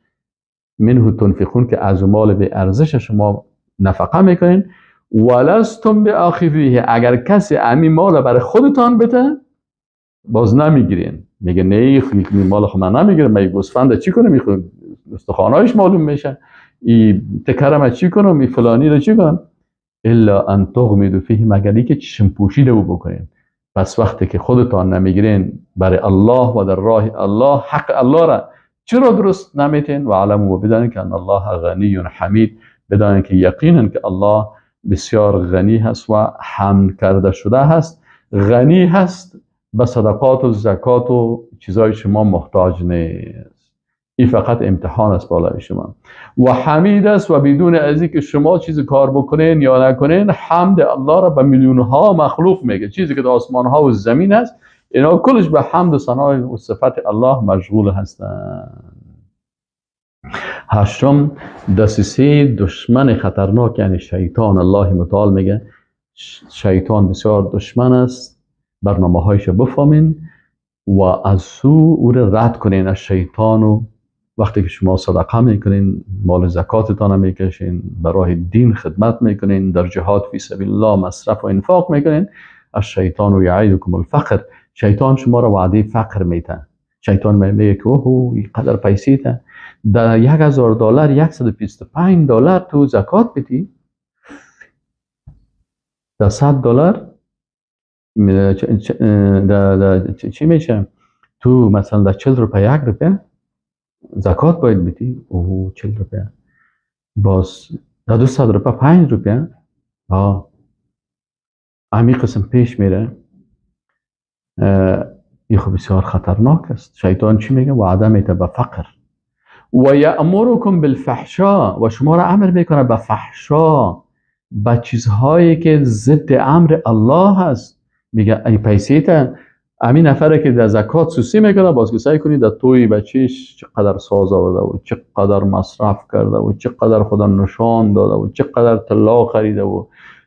منه تنفقون، که از مال بی ارزش شما نفقه میکنین. ولستم بآخذیه، اگر کسی امی مال برای خودتان بده باز نمیگیرین. میگه نه مال خود من نمیگیرم، من گوسفند چی کنم؟ میخوام استخوانایش معلوم میشه، ای تکرم چی کنم، ای فلانی رو چی کنم؟ الا ان تغمضوا فیه، مگر اینکه چشم پوشیده او بکنین. پس وقتی که خودتان نمیگیرین برای الله و در راه الله، حق الله را چرا درست نمیتین؟ و علموا، و بدانید که ان الله غنی حمید، بدانید که یقینا که الله بسیار غنی هست و حمد کرده شده هست. غنی هست به صدقات و زکات و چیزای شما محتاج نیست. این فقط امتحان است بالای شما. و حمید است، و بدون از اینکه شما چیز کار بکنین یا نکنین، حمد الله را به میلیون ها مخلوق میگه. چیزی که در آسمان ها و زمین هست، اینا کلش به حمد و ثنای و صفت الله مشغول هستند. هشتم، دسیسه دشمن خطرناک یعنی شیطان. الله متعال میگه شیطان بسیار دشمن است، برنامه هایش بفهمین و از سو او را رد کنین از شیطان. و وقتی که شما صدقه میکنین، مال زکاتتان میکشین، برای دین خدمت میکنین، در جهاد فی سبیل الله مصرف و انفاق میکنین، الشیطان یعیدکم الفقر، شیطان شما را وعده فقر میته. شیطان میگه که اوه اینقدر پیسې ته در $1000 $125 تو زکات بدی، در $100 چی میشه؟ تو مثلا در 40 روپیه 1 روپیه زکات باید بدی. اوه 40 روپیه، باز در 200 روپیه 5 روپیه. همین قسم پیش میره. این خب بسیار خطرناک است. شیطان چی میگه؟ وعده میده به فقر. و یأمرکم بالفحشاء، و شما را امر میکنه به فحشا، به چیزهایی که ضد امر الله هست. میگه ای پیسه تا همین نفره که در زکات سوسی میکنه، باز که سعی کنید در توی بچهش چقدر ساز آورده و چقدر مصرف کرده و چقدر خدا نشان داده و چقدر طلا خریده و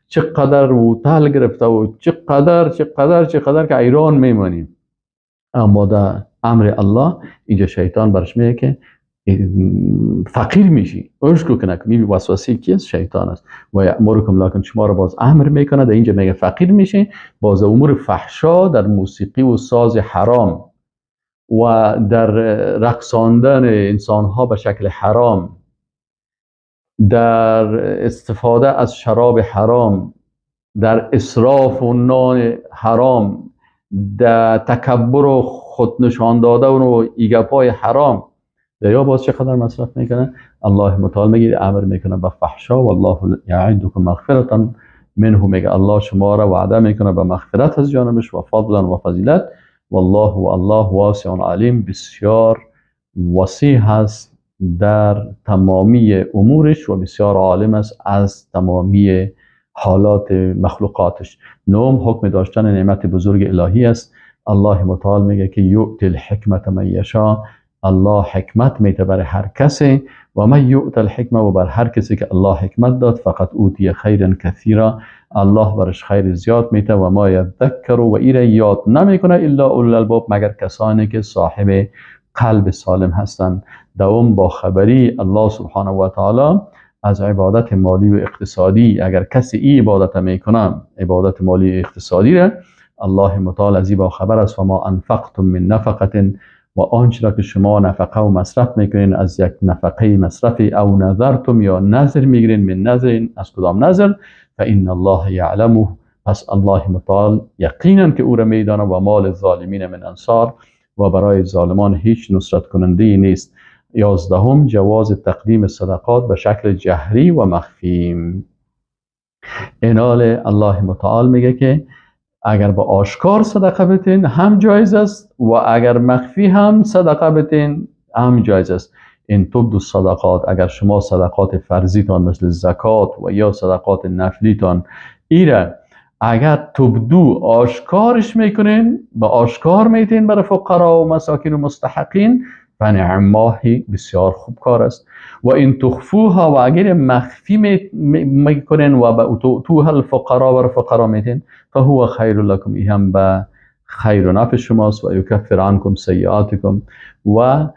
چقدر هتل گرفته و چقدر چقدر چقدر که ایران میمانیم. اما در امر الله اینجا شیطان برش میگه که فقیر میشی، اشکو که نکنی. وسوسه کی است؟ شیطان است. و یأمرکم، لکن شما رو باز امر میکنه. در اینجا میگه فقیر میشی، باز امور فحشا در موسیقی و ساز حرام و در رقصاندن انسانها به شکل حرام، در استفاده از شراب حرام، در اسراف و نان حرام، در تکبر و خودنشان دادن و ایگپای حرام، یا باز چقدر مصرف میکنه. الله متعال میگه امر میکنه به فحشا. والله یعدکم مغفرة منه، میگه الله شما را وعده میکنه به مغفرت از جانبش و فضلا و فضیلت. والله و الله واسع علیم، بسیار وسیع هست در تمامی امورش و بسیار عالم است از تمامی حالات مخلوقاتش. نهم، حکم داشتن نعمت بزرگ الهی است. الله متعال میگه که یؤتی الحکمت من یشاء، الله حکمت میده بر هر کسی. و من یؤت الحکمه، و بر هر کسی که الله حکمت داد، فقط اوتی خیرا کثیرا، الله برش خیر زیاد میده. و ما یذکر، و ایره یاد نمیکنه الا اولو الالباب، مگر کسانی که صاحب قلب سالم هستند. دوم، با خبری الله سبحانه و تعالی از عبادت مالی و اقتصادی. اگر کسی ای عبادت میکنه، عبادت مالی و اقتصادی را، الله متعال از ای با خبر است. و ما انفقتم من نفقه، و آنچه را که شما نفقه و مصرف میکنین از یک نفقه مصرفی، او نذرتم، یا نذر میگیرین، من نذر، از کدام نذر، فان الله یعلمه، پس الله متعال یقینا که او را میدانه. و مال الظالمین من انصار، و برای ظالمان هیچ نصرت کننده نیست. 11، جواز تقدیم صدقات به شکل جهری و مخفی. اینال الله متعال میگه که اگر با آشکار صدقه بتین هم جایز است، و اگر مخفی هم صدقه بتین هم جایز است. این تبدو صدقات، اگر شما صدقات فرضیتان مثل زکات و یا صدقات نفلیتان ایره اگر تبدو آشکارش میکنین، با آشکار میتین برای فقرا و مساکین و مستحقین، فنعم ماهی، بسیار خوب کار است. و این تخفوها، و اگر مخفی میکنین و به توها الفقرا، بر فقرا میتین، فهو خیر لکم، ای هم به خیر و نفع شماست. و یکفر عنکم سیئاتکم، و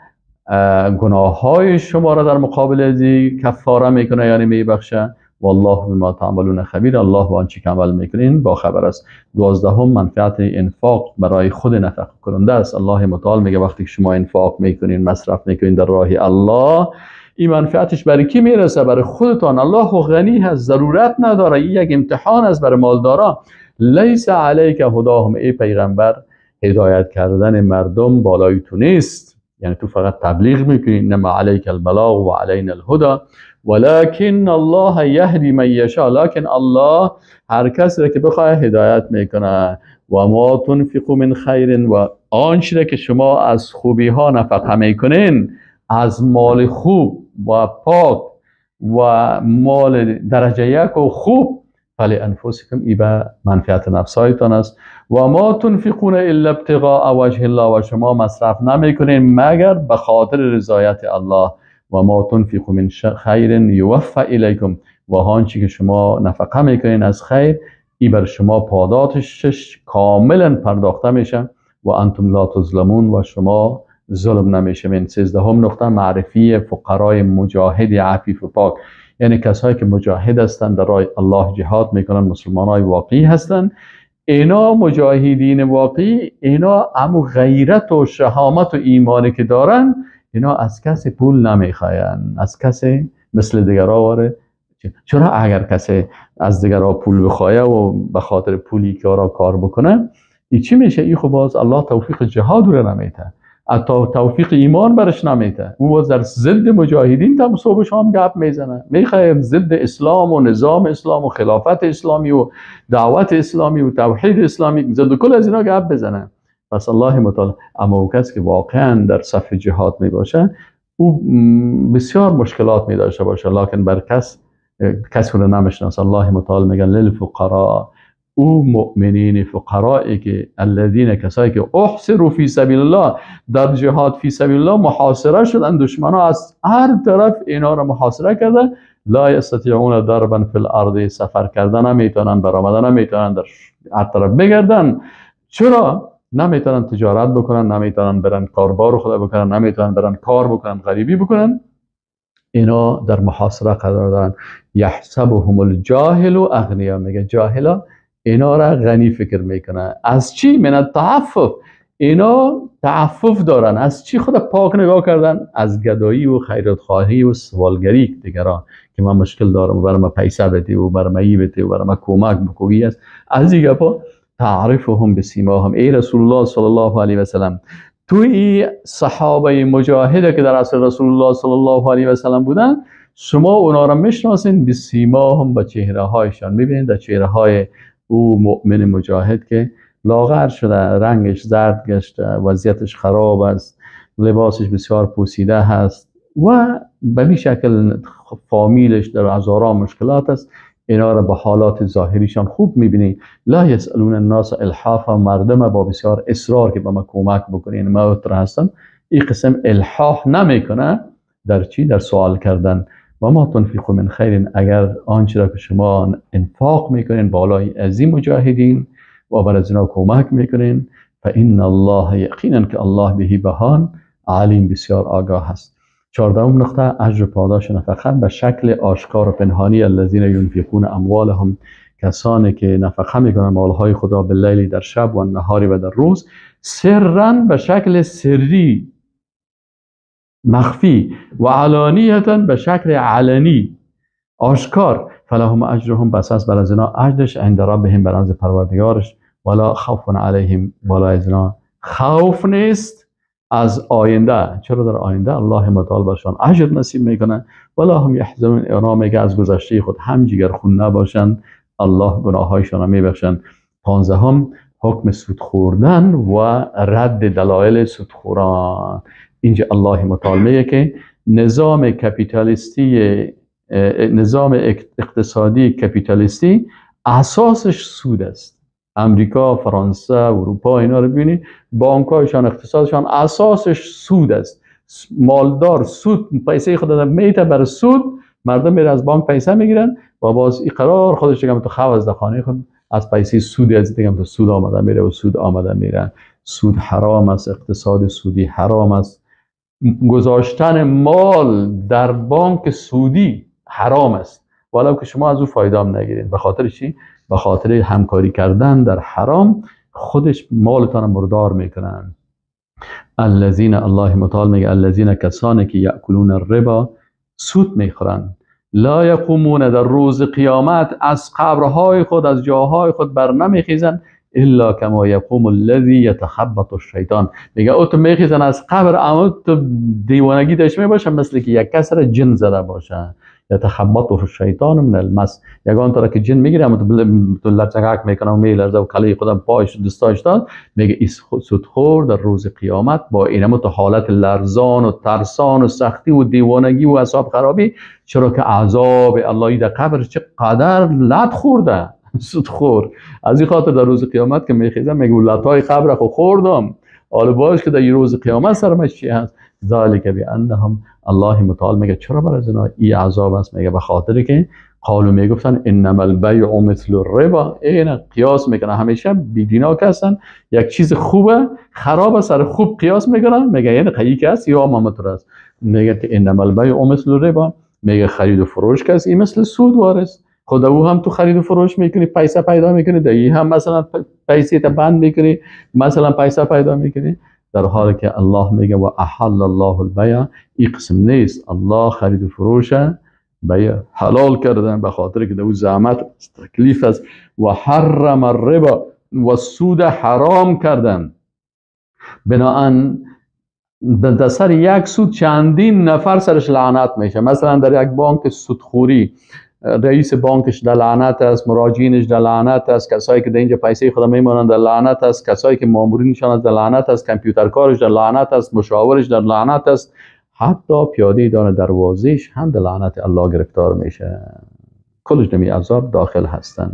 گناه های شما را در مقابل ازی کفاره میکنه، یعنی میبخشه. والله بما تعملون خبیر، الله با آنچه که عمل میکنین با خبر است. 12، منفعت انفاق برای خود نفقه کننده است. الله متعال میگه وقتی که شما انفاق میکنین، مصرف میکنین در راه الله، این منفعتش برای کی میرسه؟ برای خودتان. الله غنی هست، ضرورت نداره، این یک امتحان است برای مالدارا. لیس علیک هداهم، ای پیغمبر هدایت کردن مردم بالای تو نیست، یعنی تو فقط تبلیغ میکنی. انما علیک البلاغ و علینا الهدی ولكن الله یهدی من یشاء، لکن الله هر کسی را که بخواه هدایت میکنه. و ما تنفقوا من خیر، و آنچه که شما از خوبی ها نفقه میکنین، از مال خوب و پاک و مال درجه یک و خوب، فلانفسکم، ای به منفعت نفسایتان است. و ما تنفقون الا ابتغاء وجه الله، و شما مصرف نمیکنین مگر به خاطر رضایت الله. و ما تنفقوا من خیر یوفى الیکم، و آنچه که شما نفقه میکنین از خیر، ای بر شما پاداشش کاملا پرداخته میشه. و انتم لا تظلمون، و شما ظلم نمیشه. من 13 نقطه، معرفی فقرای مجاهد عفیف و پاک، یعنی کسایی که مجاهد هستند، در راه الله جهاد میکنن، مسلمانای واقعی هستند. اینا مجاهدین واقعی، اینا امو غیرت و شهامت و ایمانی که دارن، اینا از کسی پول نمیخواین، از کسی مثل دیگرا واره. چرا اگر کسی از دیگرا پول بخواه و به خاطر پولی که را کار بکنه، ای چی میشه؟ ای خب باز الله توفیق جهاد رو نمیته، حتی توفیق ایمان برش نمیته. او باز در ضد مجاهدین تا صبح شام گپ میزنه، میخواه ضد اسلام و نظام اسلام و خلافت اسلامی و دعوت اسلامی و توحید اسلامی، ضد کل از اینا گپ بزنه. پس الله متعال، اما او کسی که واقعا در صف جهاد میباشه، او بسیار مشکلات میداشته باشه، لکن بر کس رو نمیشناسه. الله متعال میگن للفقراء، او مؤمنین فقرایی که الذین، کسایی که احصروا فی سبیل الله، در جهاد فی سبیل الله محاصره شدن، دشمنا از هر طرف اینا را محاصره کرده، لا یستطیعون ضربا فی الارض، سفر کردن نمیتونن، برآمدن نمیتونن، در هر طرف بگردن. چرا؟ نمیتونن تجارت بکنن، نمیتونن برن کاربار خدا بکنن، نمیتونن برن کار بکنن، غریبی بکنن. اینا در محاصره قرار دارن. یحسبهم الجاهل اغنیا، میگه جاهلا اینا را غنی فکر میکنه. از چی؟ من التعفف، اینا تعفف دارن. از چی خود پاک نگاه کردن؟ از گدایی و خیرات خواهی و سوالگری دیگران که من مشکل دارم و برای من پیسه بده و برای من ای بده و برای من کمک بکنی است. از این گپا تعرفهم بسیماهم، ای رسول الله صلی الله علیه و سلم، توی صحابه مجاهده که در عصر رسول الله صلی الله علیه و سلم بودن، شما اونا را میشناسین بسیماهم، با چهره هایشان میبینید، در چهره های او مؤمن مجاهد که لاغر شده، رنگش زرد گشته، وضعیتش خراب است، لباسش بسیار پوسیده هست و به این شکل فامیلش در هزاران مشکلات است. اینا را به حالات ظاهریشان خوب میبینی. لا یسألون الناس الحافا، مردم با بسیار اصرار که به ما کمک بکنین، ما اتر هستم، این قسم الحاح نمیکنه در چی؟ در سوال کردن. و ما تنفقوا من خیر، اگر آنچه را که شما انفاق میکنین بالای از این مجاهدین و بر از اینا کمک میکنین، فان الله، یقینا که الله بهی بهان علیم، بسیار آگاه هست. 14 نقطه، اجر پاداش نفقه به شکل آشکار و پنهانی. الذین ینفقون اموالهم، کسانی که نفقه میکنن مالهای خود را، باللیل در شب و نهاری و در روز، سرا به شکل سری مخفی و علانیتا به شکل علنی آشکار، فلهم اجرهم، بس است بر از اینا اجرش، عند ربهم، بر از پروردگارش، ولا خوف علیهم، ولا از اینا خوف نیست از آینده. چرا در آینده الله متعال برشان اجر نصیب میکنه. ولا هم یحزنون، اینا میگه از گذشته خود هم جگر خون نباشن، الله گناهایشان را میبخشن. 15 حکم سود خوردن و رد دلایل سودخوران. اینجا الله متعال میگه که نظام کپیتالیستی، نظام اقتصادی کپیتالیستی اساسش سود است. امریکا، فرانسه، اروپا، اینا رو ببینید، بانک‌هایشان، اقتصادشان اساسش سود است. مالدار سود، پیسه خود میته بر سود، مردم میره از بانک پیسه میگیرن و باز این قرار خودش دیگه تو خو از خانه خود از پیسه سودی از دیگه تو سود آمده میره و سود آمده میره. سود حرام است، اقتصاد سودی حرام است. گذاشتن مال در بانک سودی حرام است، ولو که شما از او فایده هم نگیرید. به خاطر چی؟ به خاطر همکاری کردن در حرام خودش مالتان مردار میکنن. الذین، الله متعال میگه الذین، کسانی که یاکلون الربا، سود میخورن، لا یقومون، در روز قیامت از قبرهای خود، از جاهای خود بر نمیخیزن، الا کما یقوم الذی یتخبط الشیطان. میگه او تو میخیزن از قبر، اما تو دیوانگی داشته میباشن، مثل که یک کس را جن زده باشه. یتخبط الشیطان من المس، یگان تا که جن میگیره اما تو لچک میکنه و میلرزه و کله خودم پایش دستاش داد. میگه ایس سودخور در روز قیامت با اینم تو حالت لرزان و ترسان و سختی و دیوانگی و اعصاب خرابی، چرا که عذاب اللهی در قبر چقدر لط خورده سودخور. از این خاطر در روز قیامت که میخیزم میگه لطای قبر خو خوردم، حالا باش که در روز قیامت سرمش چی هست. ذالک بانهم، الله متعال میگه چرا بر از اینا ای عذاب است؟ میگه به خاطر که قالو میگفتن انما البیع مثل الربا. این قیاس میکنه، همیشه بیدینا که هستن یک چیز خوبه خراب سر خوب قیاس میکنن، میگه یعنی قیی که است یا مامتر است. میگه که انما البیع مثل الربا، میگه خرید و فروش که است این مثل سود وارث. خود او هم تو خرید و فروش میکنی پیسه پیدا میکنی، در هم مثلا پیسه تا بند میکنی، مثلا پیسه پیدا میکنی، در حالی که الله میگه و احل الله البیع. این قسم نیست. الله خرید و فروش بیع حلال کردن به خاطر که دو زحمت تکلیف است. و حرم الربا، و سود حرام کردن. بناهن در سر یک سود چندین نفر سرش لعنت میشه. مثلا در یک بانک سودخوری رئیس بانکش در لعنت است، مراجعینش در لعنت است، کسایی که در اینجا پیسه خود میمانند در لعنت است، کسایی که مامورینشان در لعنت است، کامپیوتر کارش در لعنت است، مشاورش در لعنت است، حتی پیاده دان دروازهش هم در لعنت الله گرفتار میشه. کلش دمی عذاب داخل هستن.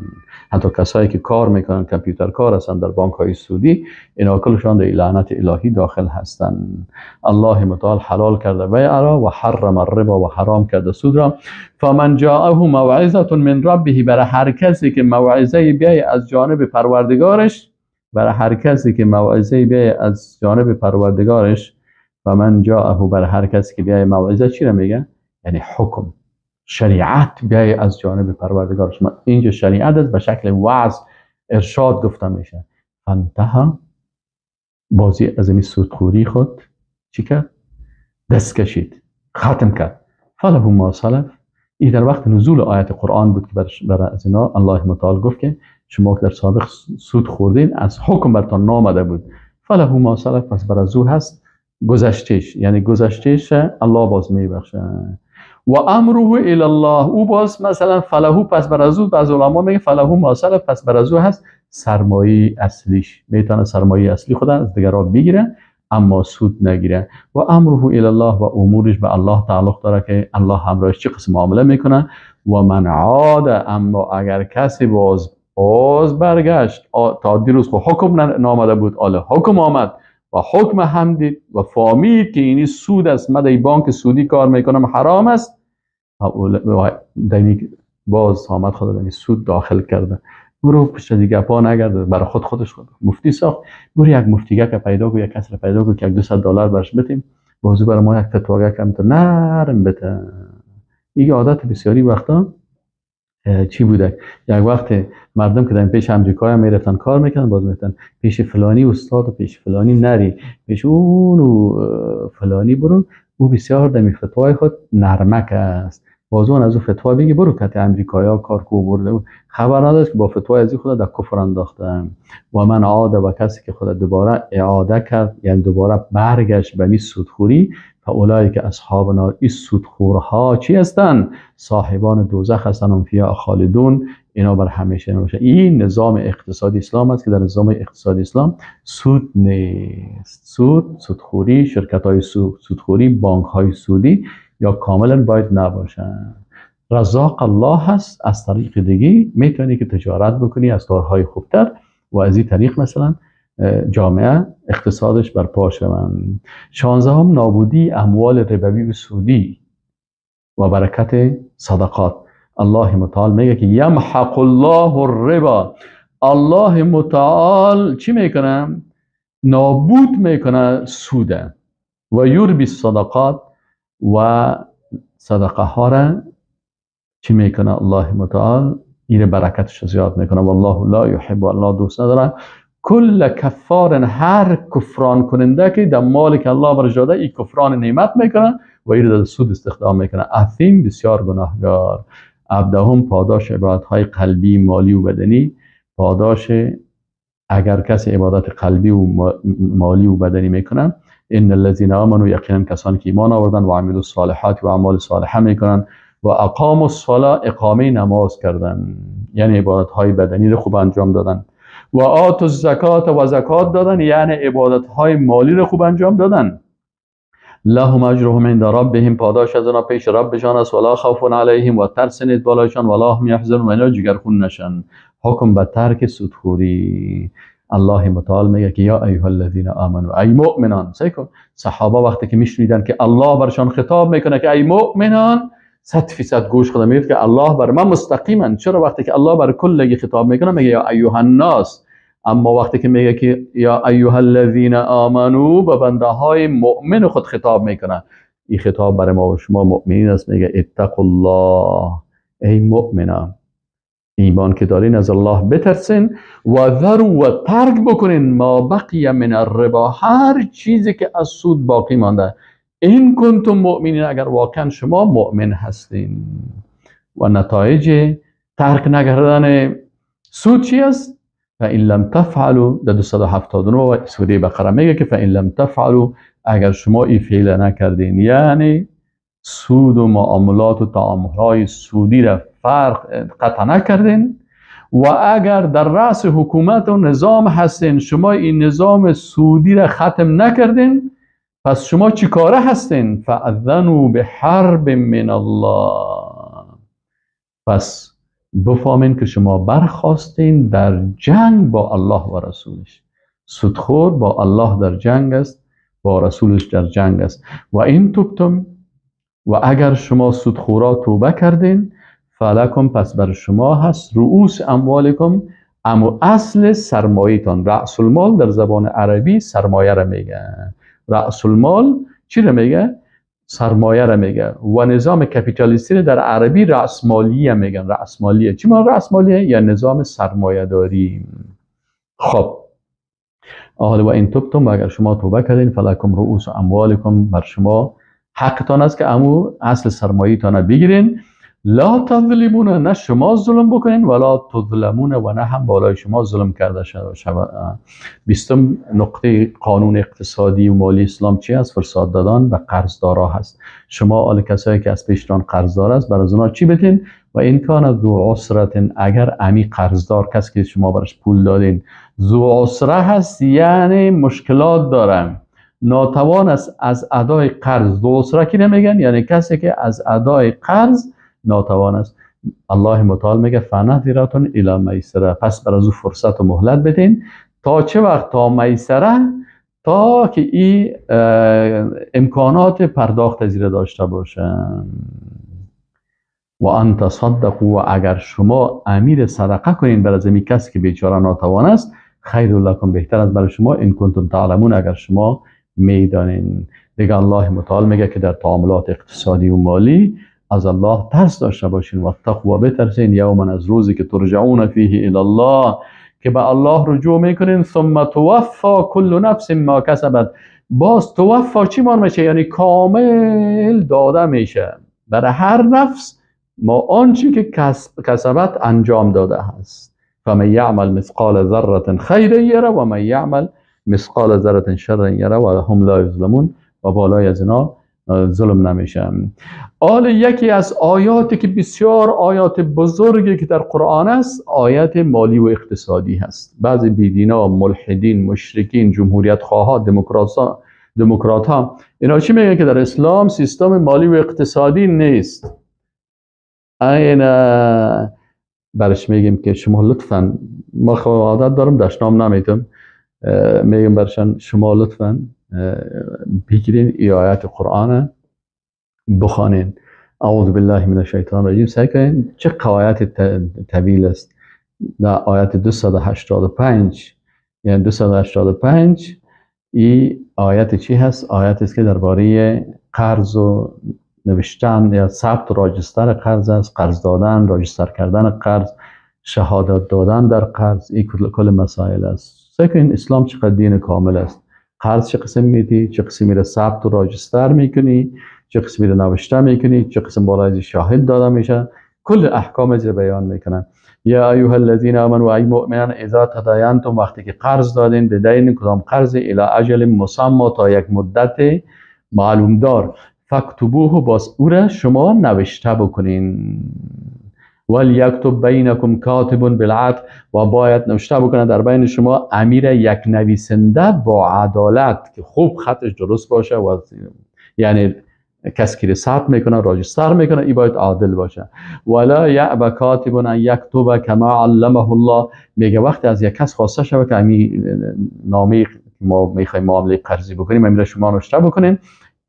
حتی کسایی که کار میکنن، کامپیوتر کار هستن در بانک های سودی، اینا کلشان در لعنت الهی داخل هستن. الله متعال حلال کرده بیع را و حرم الربا، و حرام کرده سود را. فمن جاءه موعظه من ربه، برای هر کسی که موعظه بیای از جانب پروردگارش، برای هر کسی که موعظه بیای از جانب پروردگارش، فمن جاءه، برای هر کسی که بیای موعظه، چی را میگه؟ یعنی حکم، شریعت بیای از جانب پروردگار شما. اینجا شریعت است به شکل وعظ، ارشاد گفته میشه. فانتها، بازی از این سودخوری خود چی کرد؟ دست کشید، ختم کرد. فله ما سلف. این در وقت نزول آیت قرآن بود که برای از اینا الله متعال گفت که شما که در سابق سود خوردین از حکم برتان نامده بود. فله ما سلف، پس بر از او هست گذشتهش، یعنی گذشتهش الله باز میبخشه. و امره الی الله، او باز مثلا فلهو، پس بر از او، بعض علما میگه فلهو ما سلف، پس بر از او هست سرمایه اصلیش، میتونه سرمایه اصلی خود از دیگران بگیره اما سود نگیره. و امره الی الله، و امورش به الله تعلق داره که الله همراهش چه قسم معامله میکنه. و من عاد، اما اگر کسی باز برگشت، تا دیروز خو حکم نامده بود، حالا حکم آمد و حکم هم دید و فهمید که اینی سود است، من در بانک سودی کار میکنم حرام است، باز آمد خود در سود داخل کرده. برو پشت از گپا نگرده، برای خودش خود مفتی ساخت. برو یک مفتیگه که پیدا کو، یک کس را پیدا کو که $200 برش بدیم، بازو برای ما یک فتواگه کم تو نرم بده. این عادت بسیاری وقتا چی بوده؟ یک وقت مردم که در پیش امریکا میرفتن کار میکردن، باز میرفتن پیش فلانی استاد و پیش فلانی نری، پیش اون و فلانی برو، او بسیار در فتوای خود نرمک است. باز اون از او فتوا بگی برو کت امریکایا کار کو برده، خبر نداشت که با فتوای از خود در کفر انداخته. و من عاده، و کسی که خود دوباره اعاده کرد، یعنی دوباره برگشت به می سودخوری، فاولئک اصحاب النار، این سودخورها چی هستند؟ صاحبان دوزخ هستند، هم فیها خالدون، اینا بر همیشه نباشه. این نظام اقتصادی اسلام است که در نظام اقتصادی اسلام سود نیست. سود، سودخوری، شرکت های سودخوری، بانک های سودی یا کاملا باید نباشن. رزاق الله هست، از طریق دیگه میتونی که تجارت بکنی از کارهای خوبتر و از این طریق مثلا جامعه اقتصادش برپا شوند. 16 نابودی اموال ربوی و سودی و برکت صدقات. الله متعال میگه که یمحق الله الربا، الله متعال چی میکنه؟ نابود میکنه سوده. و یربی الصدقات، و صدقه ها را چی میکنه؟ الله متعال این برکتش زیاد میکنه. والله لا یحب، الله دوست نداره کل کفار، هر کفران کننده که در مال که الله برش داده این کفران نعمت میکنه و این در سود استخدام میکنه. اثیم، بسیار گناهگار. 17 پاداش عبادت های قلبی، مالی و بدنی. پاداش اگر کسی عبادت قلبی و مالی و بدنی میکنه، ان الذين آمنوا، یقینا کسانی که ایمان آوردن و عملوا الصالحات و اعمال صالحه میکنن و اقاموا الصلاه، اقامه نماز کردن، یعنی عبادت های بدنی رو خوب انجام دادن، و آتوا الزکات و زکات دادن، یعنی عبادت های مالی رو خوب انجام دادن. لهم اجرهم عند ربهم، پاداش از آنها پیش ربشان است، ولا خوف علیهم و ترس نیست بالایشان، ولا هم یحزنون و اینا جگرخون نشن. حکم به ترک سودخوری. الله متعال میگه که یا ایها الذین آمنوا، ای مؤمنان. سیکو صحابه وقتی که میشنیدن که الله برشان خطاب میکنه که ای مؤمنان، 100% گوش خدا میگه که الله بر من مستقیما. چرا وقتی که الله بر کلگی خطاب میکنه میگه یا ایها الناس، اما وقتی که میگه که یا ایها الذین آمنو، به بنده های مؤمن خود خطاب میکنه. این خطاب برای ما و شما مؤمنین است. میگه اتقوا الله، ای مؤمنان، ایمان که دارین از الله بترسین، و ذروا و ترک بکنین ما بقی من الربا، هر چیزی که از سود باقی مانده، این کنتم مؤمنین، اگر واقعا شما مؤمن هستین. و نتایج ترک نکردن سود چی است؟ فإن لم تفعلوا، در 279 سوره بقره میگه که فإن لم تفعلوا، اگر شما این فعل نکردین، یعنی سود و معاملات و تعاملهای سودی را فرق قطع نکردین، و اگر در رأس حکومت و نظام هستین شما این نظام سودی را ختم نکردین، پس شما چی کاره هستین؟ فأذنوا بحرب من الله، پس بفهمین که شما برخواستین در جنگ با الله و رسولش. سودخور با الله در جنگ است، با رسولش در جنگ است. و این تبتم، و اگر شما سودخورا توبه کردین، فلکم، پس بر شما هست رؤوس اموالکم، اما اصل سرمایه‌تان. رأس المال در زبان عربی سرمایه را میگه. رأس المال چی را میگه؟ سرمایه را میگه. و نظام کپیتالیستی را در عربی رأس مالیه میگن. رأس مالیه چی معنی رأس مالیه؟ یا نظام سرمایه داری. خب و این تبتم، و اگر شما توبه کردین، فلکم رؤوس اموالکم، بر شما حقتان است که امو اصل سرمایه تان بگیرین. لا تظلمون، نه شما ظلم بکنین، ولا تظلمون، و نه هم بالای شما ظلم کرده شود. 20 نقطه قانون اقتصادی و مالی اسلام چی است؟ فرصت دادن به قرضدارا هست. شما آل کسایی که از پیشتان قرضدار است، بر از اونا چی بدین؟ و این کان ذو عسرت، اگر امی قرضدار، کسی که شما برش پول دادین، ذو عسره هست، یعنی مشکلات داره، ناتوان است از ادای قرض. ذو عسره کی نمیگن؟ یعنی کسی که از ادای قرض ناتوان است. الله متعال میگه فنظرة الی میسره، پس بر از او فرصت و مهلت بدین تا چه وقت؟ تا میسره، تا که این امکانات پرداخت زیر داشته باشن. و ان تصدقوا، و اگر شما امیر صدقه کنین بر از این کسی که بیچاره ناتوان است، خیر لکم، بهتر است برای شما، ان کنتم تعلمون، اگر شما میدانین. دیگه الله متعال میگه که در تعاملات اقتصادی و مالی از الله ترس داشته باشین، و تقوا، بترسین، یوما، از روزی که ترجعون فیه الی الله، که به الله رجوع میکنین، ثم توفا کل نفس ما کسبت. باز توفا چی مان میشه؟ یعنی کامل داده میشه برای هر نفس ما آنچه که کسبت انجام داده هست. فمن یعمل مثقال ذره خیرا یره و من یعمل مثقال ذره شرا یره و هم لا یظلمون، و بالای از اینا ظلم نمیشه. آل یکی از آیاتی که بسیار آیات بزرگی که در قرآن است، آیات مالی و اقتصادی هست. بعضی بیدینا، ملحدین، مشرکین، جمهوریت خواها، دموکرات ها، اینا چی میگن؟ که در اسلام سیستم مالی و اقتصادی نیست. این برش میگیم که شما لطفاً، ما خب عادت دارم دشنام نمیتم، میگم برشان شما لطفاً بگیرین ای آیات قرآن بخوانین. اعوذ بالله من الشیطان الرجیم. سعی کنین چه آیات طویل است. در آیات 285، یعنی 285 ای آیت چی هست؟ آیت است که درباره قرض و نوشتن یا ثبت راجستر قرض است، قرض دادن، راجستر کردن قرض، شهادت دادن در قرض، این کل مسائل است. سعی کنین اسلام چقدر دین کامل است. قرض چه قسم میدی، چه قسمی را ثبت و راجستر میکنی، چه قسمی را نوشته میکنی، چه قسم بالای شاهد داده میشه، کل احکام از بیان میکنن. یا ایها الذین آمنوا، ای مؤمنان، اذا تداینتم، وقتی که قرض دادین، بدین کدام قرض، الی اجل مسمى، تا یک مدت معلوم دار، فاکتبوه، باز او را شما نوشته بکنین. ولیکتب بینکم کاتب بالعدل، و باید نوشته بکنه در بین شما امیر یک نویسنده با عدالت که خوب خطش درست باشه، و یعنی کسی که ثبت میکنه، راجستر میکنه، ای باید عادل باشه. ولا یأب کاتب ان یکتب کما علمه الله، میگه وقتی از یک کس خواسته شود که امی نامه ما میخوایم معامله قرضی بکنیم، امیر شما نوشته بکنین،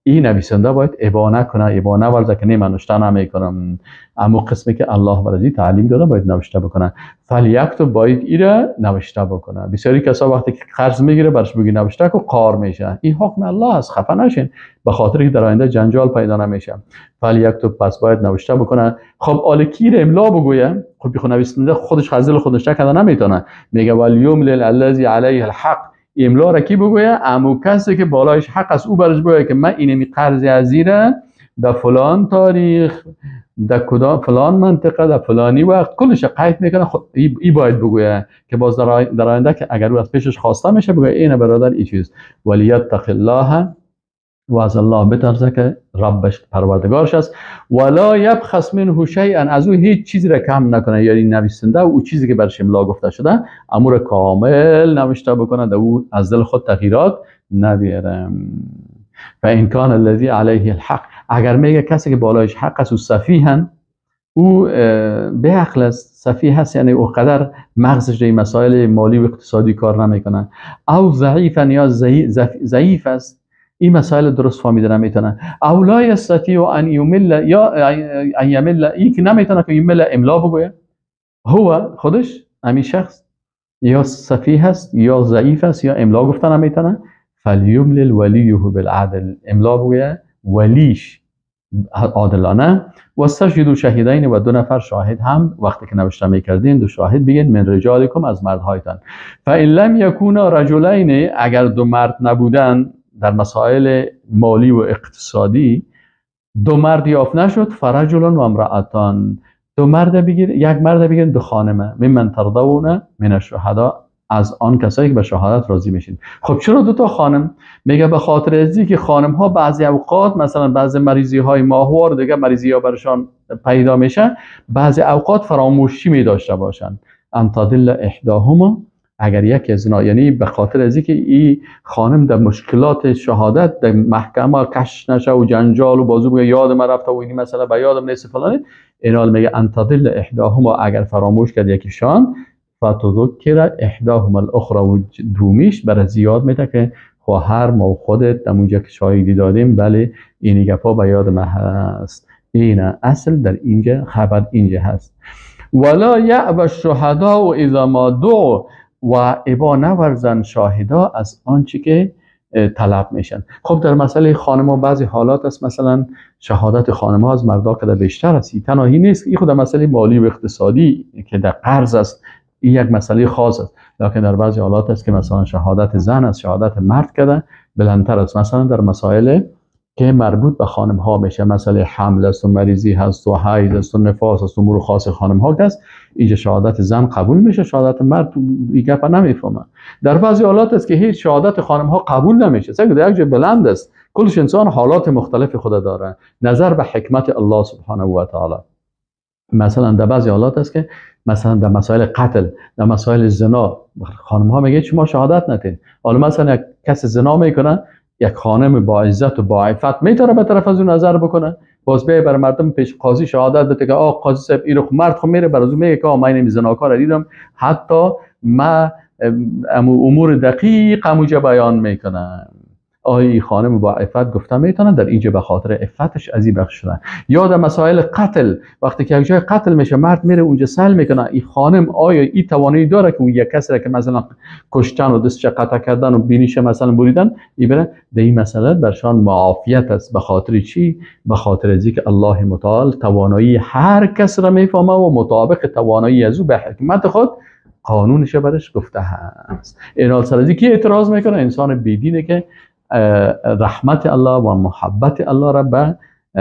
این نویسنده باید ابا نکنه، ابا نورزه که نه من نوشته نمیکنم، اما قسمی که الله برازی تعلیم داده باید نوشته بکنه. فلیکتب باید ایره نوشته بکنه. بسیاری کسا وقتی که قرض میگیره برش بگی نوشته کو قار میشه، این حکم الله است، خفه نشین، به خاطر که در آینده جنجال پیدا نمیشه. فلیکتب پس باید نوشته بکنه. خب آل کی ره املا بگویه؟ خب بخو نویسنده خودش خزل خود نوشته کرده نمیتونه. میگه ولیملل الذی علیه الحق، املا را کی بگویه؟ امو کسی که بالایش حق است او برش بگویه که من اینمی قرض ازیره در فلان تاریخ، در کدام فلان منطقه، در فلانی وقت، کلش قید میکنه. خب ای باید بگویه که باز در آینده که اگر او از پیشش خواسته میشه بگویه اینه برادر ای چیز. ولیتق الله، و از الله بترسه که ربش پروردگارش است. ولا یبخس منه شیئا، از او هیچ چیزی را کم نکنه، یعنی نویسنده او چیزی که برش املا گفته شده امور کامل نوشته بکنه، در او از دل خود تغییرات نبیاره. و این کان الذی علیه الحق، اگر میگه کسی که بالایش حق است او سفیهن، او به عقل است، سفیه هست، یعنی او قدر مغزش در مسائل مالی و اقتصادی کار نمیکنه، او ضعیفن یا ضعیف است، این مسائل درست فهمیده نمیتونه، او لا یستطیع ان یمل یا ان یمل، این که نمیتونه که یمل املا بگویه، هو خودش همین شخص یا سفیه هست یا ضعیف است یا املا گفته نمیتونه، فلیملل ولیه بالعدل، املا بگویه ولیش عادلانه. واستشهدوا شهیدین، و دو نفر شاهد هم وقتی که نوشته میکردین دو شاهد بگین، من رجالکم، از مردهایتان. فان لم یکونا رجلین، اگر دو مرد نبودن در مسائل مالی و اقتصادی، دو مرد یافت نشد، فرجل و امرأتان، دو مرد بگیر، یک مرد بگیر، دو خانمه، ممن ترضون من الشهداء، از آن کسایی که به شهادت راضی میشین. خب چرا دو تا خانم؟ میگه به خاطر ازی که خانم ها بعضی اوقات مثلا بعضی مریضی های ماهوار دیگه مریضی ها برشان پیدا میشه، بعضی اوقات فراموشی می داشته باشن. ان تضل احداهما، اگر یکی از اینا، یعنی به خاطر از اینکه این خانم در مشکلات شهادت در محکمه کش نشه و جنجال و بازو بگه یاد من رفته و این مسئله به یادم نیست فلانه، اینا میگه ان تضل احداهما، اگر فراموش کرد یکیشان، فتذکر احداهما الاخرى، و دومیش برای زیاد میده که خواهر ما خودت در اونجا که شاهدی دادیم، بله این گپا به یاد من هست. این اصل در اینجا خبر اینجا هست. ولا یأبی الشهداء اذا ما دعوا، و ابا نورزن شاهدا از آنچه که طلب میشن. خب در مسئله خانم ها بعضی حالات است، مثلا شهادت خانم ها از مردا که بیشتر است، تنهایی نیست، این خود مسئله مالی و اقتصادی که در قرض است، این یک مسئله خاص است. لکن در بعضی حالات است که مثلا شهادت زن از شهادت مرد کده بلندتر است، مثلا در مسائل که مربوط به خانم ها میشه، مسئله حمل است و مریضی هست و حیض است و نفاس است و امور خاص خانم ها هست، اینجا شهادت زن قبول میشه، شهادت مرد این گپ نمیفهمه. در بعضی حالات است که هیچ شهادت خانم ها قبول نمیشه، چون در یک جای بلند است، کلش انسان حالات مختلف خود داره نظر به حکمت الله سبحانه و تعالی. مثلا در بعضی حالات است که مثلا در مسائل قتل، در مسائل زنا، خانم ها میگه شما شهادت ندین. حالا مثلا یک کس زنا میکنه، یک خانم با عزت و با عفت میتونه به طرف از اون نظر بکنه، باز بیای بر مردم پیش قاضی شهادت بده که آ قاضی صاحب اینو مرد خو میره بر از اون میگه که من این زناکار دیدم، حتی ما امور دقیق همونجا بیان میکنم. آیا خانم با عفت گفته میتونه در اینجا به خاطر عفتش از این بخش شدن. یا در مسائل قتل، وقتی که یک جای قتل میشه مرد میره اونجا سل میکنه، این خانم آیا این توانایی داره که اون یک کسی را که مثلا کشتن و دستش قطع کردن و بینیش مثلا بریدن، این بره در این مسئله برشان معافیت است. به خاطر چی؟ به خاطر از اینکه الله متعال توانایی هر کس را میفهمه و مطابق توانایی از او به حکمت خود قانونش برش گفته هست. این سر کی اعتراض میکنه؟ انسان بیدینه که رحمت الله و محبت الله را به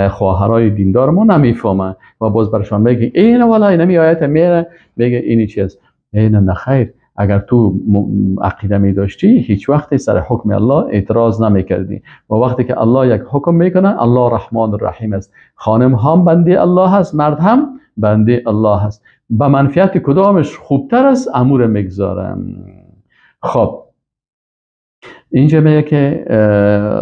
خواهرای دیندار ما نمیفهمه و باز برشان میگه این والا اینمی آیت میره میگه اینی چی است؟ این نه خیر، اگر تو عقیده می داشتی هیچ وقت سر حکم الله اعتراض نمی کردی. و وقتی که الله یک حکم میکنه، الله رحمان الرحیم است، خانم هم بنده الله هست، مرد هم بنده الله هست، به منفیت کدامش خوبتر است امور میگذارم. خب اینجا میگه که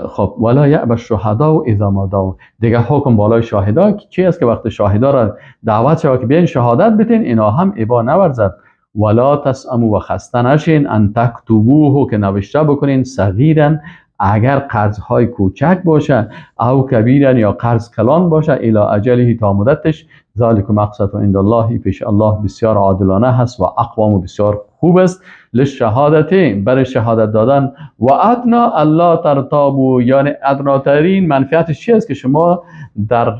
خب ولا یأبی الشهداء اذا ما دعوا، دیگه حکم بالای شاهدا چی است که وقتی شاهدا را دعوت شود که بیاین شهادت بدین، اینا هم ابا نورزد. ولا تسأموا، و خسته نشین، ان تکتبوه، که نوشته بکنین، صغیرا اگر قرض های کوچک باشه، او کبیرا یا قرض کلان باشه، الی اجله تا مدتش، ذلک اقسط عند الله، پیش الله بسیار عادلانه هست و اقوم و بسیار خوب است، للشهادت برای شهادت دادن، و ادنا الا ترتابوا، یعنی ادناترین منفعتش چی است که شما در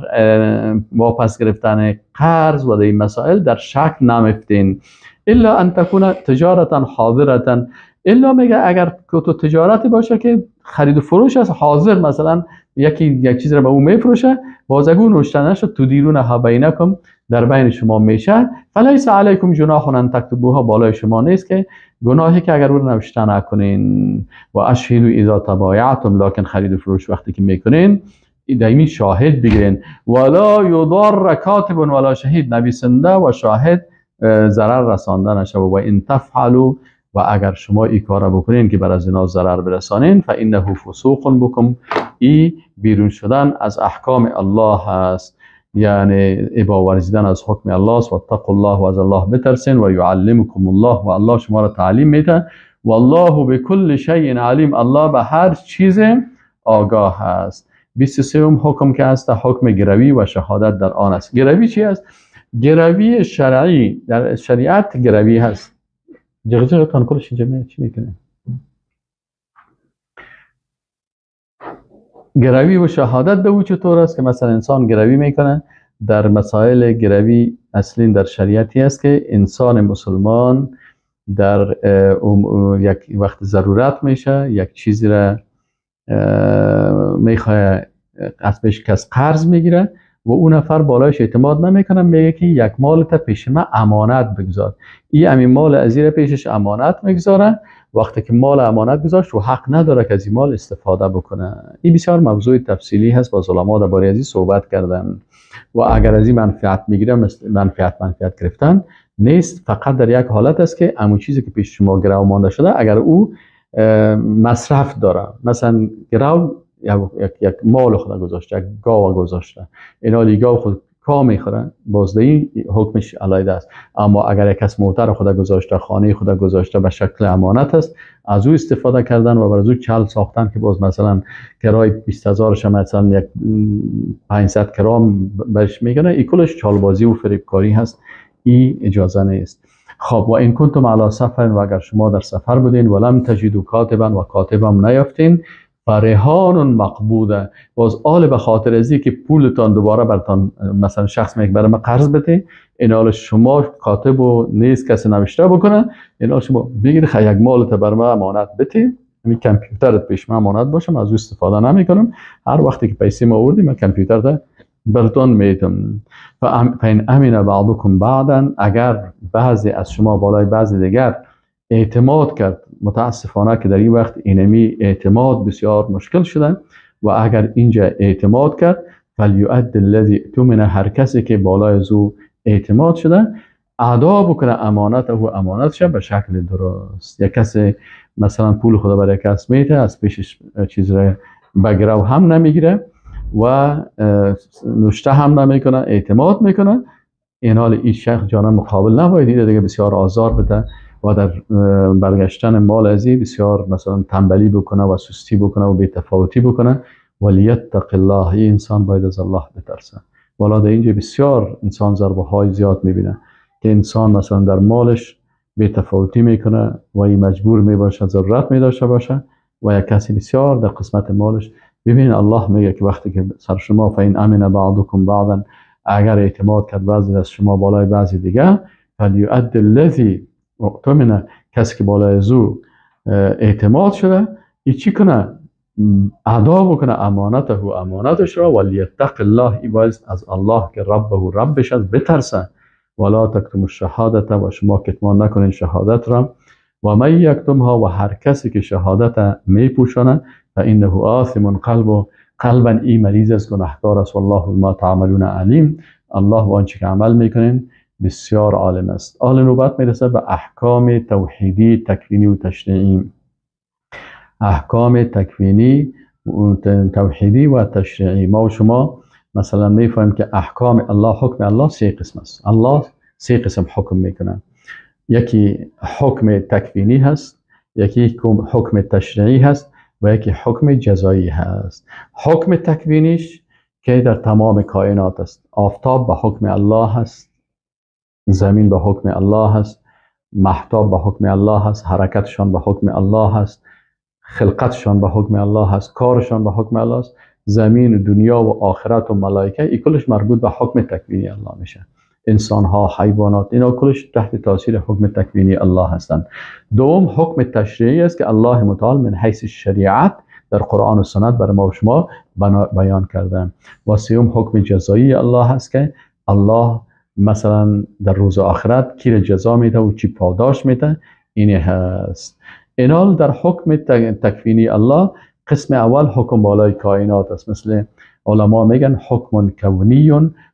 واپس گرفتن قرض و در این مسائل در شک نمیفتین. الا ان تکون تجارتا حاضرة، الا میگه اگر تو تجارتی باشه که خرید و فروش است، حاضر، مثلا یکی یک چیز را به او میفروشه، باز اگه نوشته نشد، تدیرونها بینکم در بین شما میشه، فلیس علیکم جناح ان تکتبوها، بالای شما نیست که گناهی که اگر او رو نوشته نکنین. و اشهدوا اذا تبایعتم، لکن خرید و فروش وقتی که میکنین دائمی شاهد بگیرین. ولا یضار کاتب ولا شهید، نویسنده و شاهد ضرر رسانده نشه. و ان تفعلوا، و اگر شما این کار بکنین که بر از اینا ضرر برسانین، فانه فسوق بکم، ای بیرون شدن از احکام الله هست، یعنی ابا ورزیدن از حکم الله است. و اتقوا الله، و از الله بترسین، و یعلمکم الله، و الله شما را تعلیم میده. والله بكل شیء علیم، الله به هر چیز آگاه است. 23 حکم که هست حکم گروی و شهادت در آن است. گروی چی است؟ گروی شرعی، در شریعت گروی هست. جغجغتان کلش اینجا می چی میکنه؟ گروی و شهادت دو چطور است که مثلا انسان گروی میکنه؟ در مسائل گروی اصلی در شریعتی است که انسان مسلمان در یک وقت ضرورت میشه، یک چیزی را میخواه از پیش کس قرض میگیره و اون نفر بالایش اعتماد نمیکنه، میگه که یک مال تا پیش ما امانت بگذار. این امین مال از زیر پیشش امانت میگذاره. وقتی که مال امانت گذاشت و حق نداره که از این مال استفاده بکنه. این بسیار موضوع تفصیلی هست، با علما درباره از این صحبت کردن. و اگر از این منفعت میگیره، منفعت گرفتن نیست، فقط در یک حالت است که امو چیزی که پیش شما گرو مانده شده اگر او مصرف داره، مثلا گرو یک مال خود گذاشته، یک گاو گذاشته، اینا گاو خود کا میخوره، بازدهی حکمش علیده است. اما اگر یک کس موتر خود گذاشته، خانه خود گذاشته به شکل امانت است، از او استفاده کردن و بر از او چل ساختن که باز مثلا کرای 20,000 مثلا یک 500 کرام برش میگنه، این کلش چالبازی و فریبکاری هست، این اجازه نیست. خب و این کنتم علی سفر، و اگر شما در سفر بودین، ولم تجدوا کاتبا، و کاتبم نیافتین، فرهان مقبوده، باز آل به خاطر ازی که پولتان دوباره برتان مثلا شخص میگه برای من قرض بده، این حال شما کاتب و نیست کسی نوشته بکنه، این حال شما بگیری یک مالت بر من امانت بده، همین کامپیوترت پیش من امانت باشم، از او استفاده نمیکنم، هر وقتی که پیسه ما آوردی من کامپیوتر برتون میتم. فان امن بعضکم بعضا، اگر بعضی از شما بالای بعضی دیگر اعتماد کرد، متاسفانه که در این وقت اینمی اعتماد بسیار مشکل شده، و اگر اینجا اعتماد کرد، فلیؤد الذی اؤتمن، هر کسی که بالای از او اعتماد شده ادا بکنه امانته و امانتش به شکل درست. یک کسی مثلا پول خدا برای کس میده، از پیشش چیز را بگرو هم نمیگیره و نوشته هم نمیکنه، اعتماد میکنه، این حال این شخص جانب مقابل نباید دیگه بسیار آزار بده و در برگشتن مال ازی بسیار مثلا تنبلی بکنه و سستی بکنه و بی‌تفاوتی بکنه. ولیتق الله، این انسان باید از الله بترسه. والا در اینجا بسیار انسان ضربه های زیاد میبینه که انسان مثلا در مالش بی‌تفاوتی میکنه و این مجبور میباشه، ضرورت میداشته باشه و یک کسی بسیار در قسمت مالش. ببینید الله میگه که وقتی که سر شما فین امن بعضکم بعضا، اگر اعتماد کرد بعضی از شما بالای بعضی دیگه، فلیؤد الذی اؤتمن، کسی که بالای زو اعتماد شده ای چی کنه؟ ادا بکنه امانته و امانتش را. ولیتق الله، ای باید از الله که ربه و ربش است بترسه. ولا تکتم الشهادت، و شما کتمان نکنین شهادت را. و من یکتمها، و هر کسی که شهادت میپوشانه، فانه آثم قلبه، قلبا ای مریض است، گناهکار است. والله بما تعملون علیم، الله و آنچه که عمل میکنین بسیار عالم است. آل نوبت میرسه به احکام توحیدی، تکوینی و تشریعی. احکام تکوینی، توحیدی و تشریعی. ما و شما مثلا میفهمیم که احکام الله، حکم الله سه قسم است. الله سه قسم حکم میکنه. یکی حکم تکوینی هست، یکی حکم تشریعی هست و یکی حکم جزایی هست. حکم تکوینیش که در تمام کائنات است. آفتاب به حکم الله هست، زمین به حکم الله هست، مهتاب به حکم الله هست، حرکتشان به حکم الله هست، خلقتشان به حکم الله هست، کارشان به حکم الله است. زمین و دنیا و آخرت و ملائکه ای کلش مربوط به حکم تکوینی الله میشه. انسان ها، حیوانات، اینا کلش تحت تاثیر حکم تکوینی الله هستند. دوم حکم تشریعی است که الله متعال من حیث شریعت در قرآن و سنت برای ما و شما بیان کرده. و سوم حکم جزایی الله هست که الله مثلا در روز آخرت کی را جزا میده و چی پاداش میده، اینه هست. اینال در حکم تکوینی الله قسم اول حکم بالای کائنات است. مثل علما میگن حکم کونی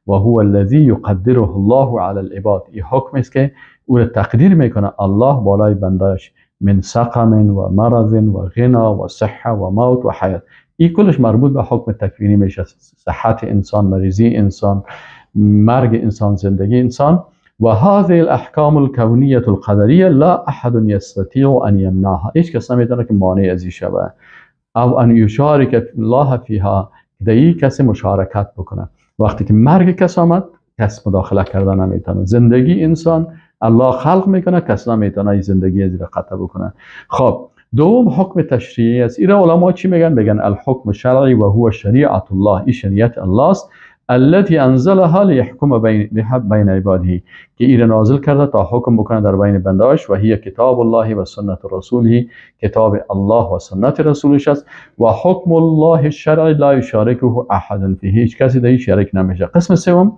و هو الذی یقدره الله علی العباد. این حکم است که او را تقدیر میکنه الله بالای بندش، من سقم و مرض و غنا و صحه و موت و حیات. این کلش مربوط به حکم تکوینی میشه. صحت انسان، مریضی انسان، مرگ انسان، زندگی انسان. و هذه الاحکام الكونیه القدریه لا احد یستطیع ان یمنعها. هیچ کس نمیتونه که مانع از این شود او ان یشارک الله فیها، در این کسی مشارکت بکنه. وقتی که مرگ کس آمد، کس مداخله کردن نمیتونه. زندگی انسان الله خلق میکنه، کس نمیتونه این زندگی از قطع بکنه. خب دوم حکم تشریعی است. اینا علما چی میگن؟ میگن الحکم الشرعی و هو شریعت الله. این شریعت الله است التي انزلها ليحكم بین عباده، که ایره نازل کرده تا حکم بکنه در بین بندهاش. و هي کتاب الله و سنت رسوله، کتاب الله و سنت رسولش است. و حکم الله الشرعی لا یشارکه احد فیه، هیچ کسی در این شریک نمیشه. قسم سوم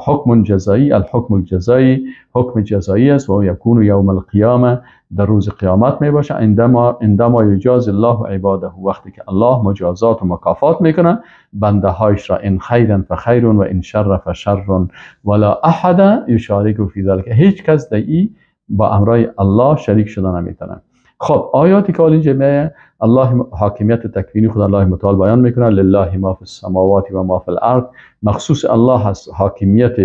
حکم جزایی، الحکم الجزایی، حکم جزایی است و یکون یوم القیامه، در روز قیامت می باشه. عندما یجاز الله عباده، وقتی که الله مجازات و مکافات میکنه بنده هایش را، ان خیرا فخیر و ان شر فشر ولا احد یشارک فی ذلک، هیچ کس در این با امرای الله شریک شده نمیتونه. خب آیاتی که اینجا میه الله حاکمیت تکوینی خود الله متعال بیان میکنه. لله ما فی السماوات و ما فی الارض، مخصوص الله هست حاکمیت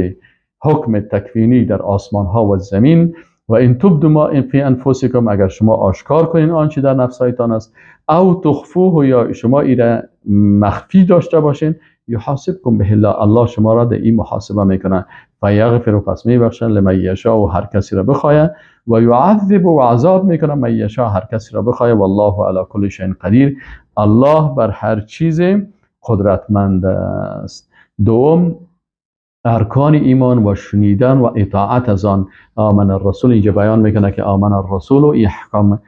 حکم تکوینی در آسمان ها و زمین. و ان تبدوا ما فی انفسکم، اگر شما آشکار کنین آنچه در نفسهایتان است، او تخفوه، یا شما ایره مخفی داشته باشین، یحاسبکم به الله، الله شما را در این محاسبه میکنه. فیغفر، پس میبخشه، لمن یشاء، و هر کسی را بخواه، و یعذب، و عذاب میکنه، من یشاء، هر کسی را بخواه. والله علی کل شیء قدیر، الله بر هر چیز قدرتمند است. دوم ارکان ایمان و شنیدن و اطاعت از آن. آمن الرسول، اینجا بیان میکنه که آمن الرسول و احکام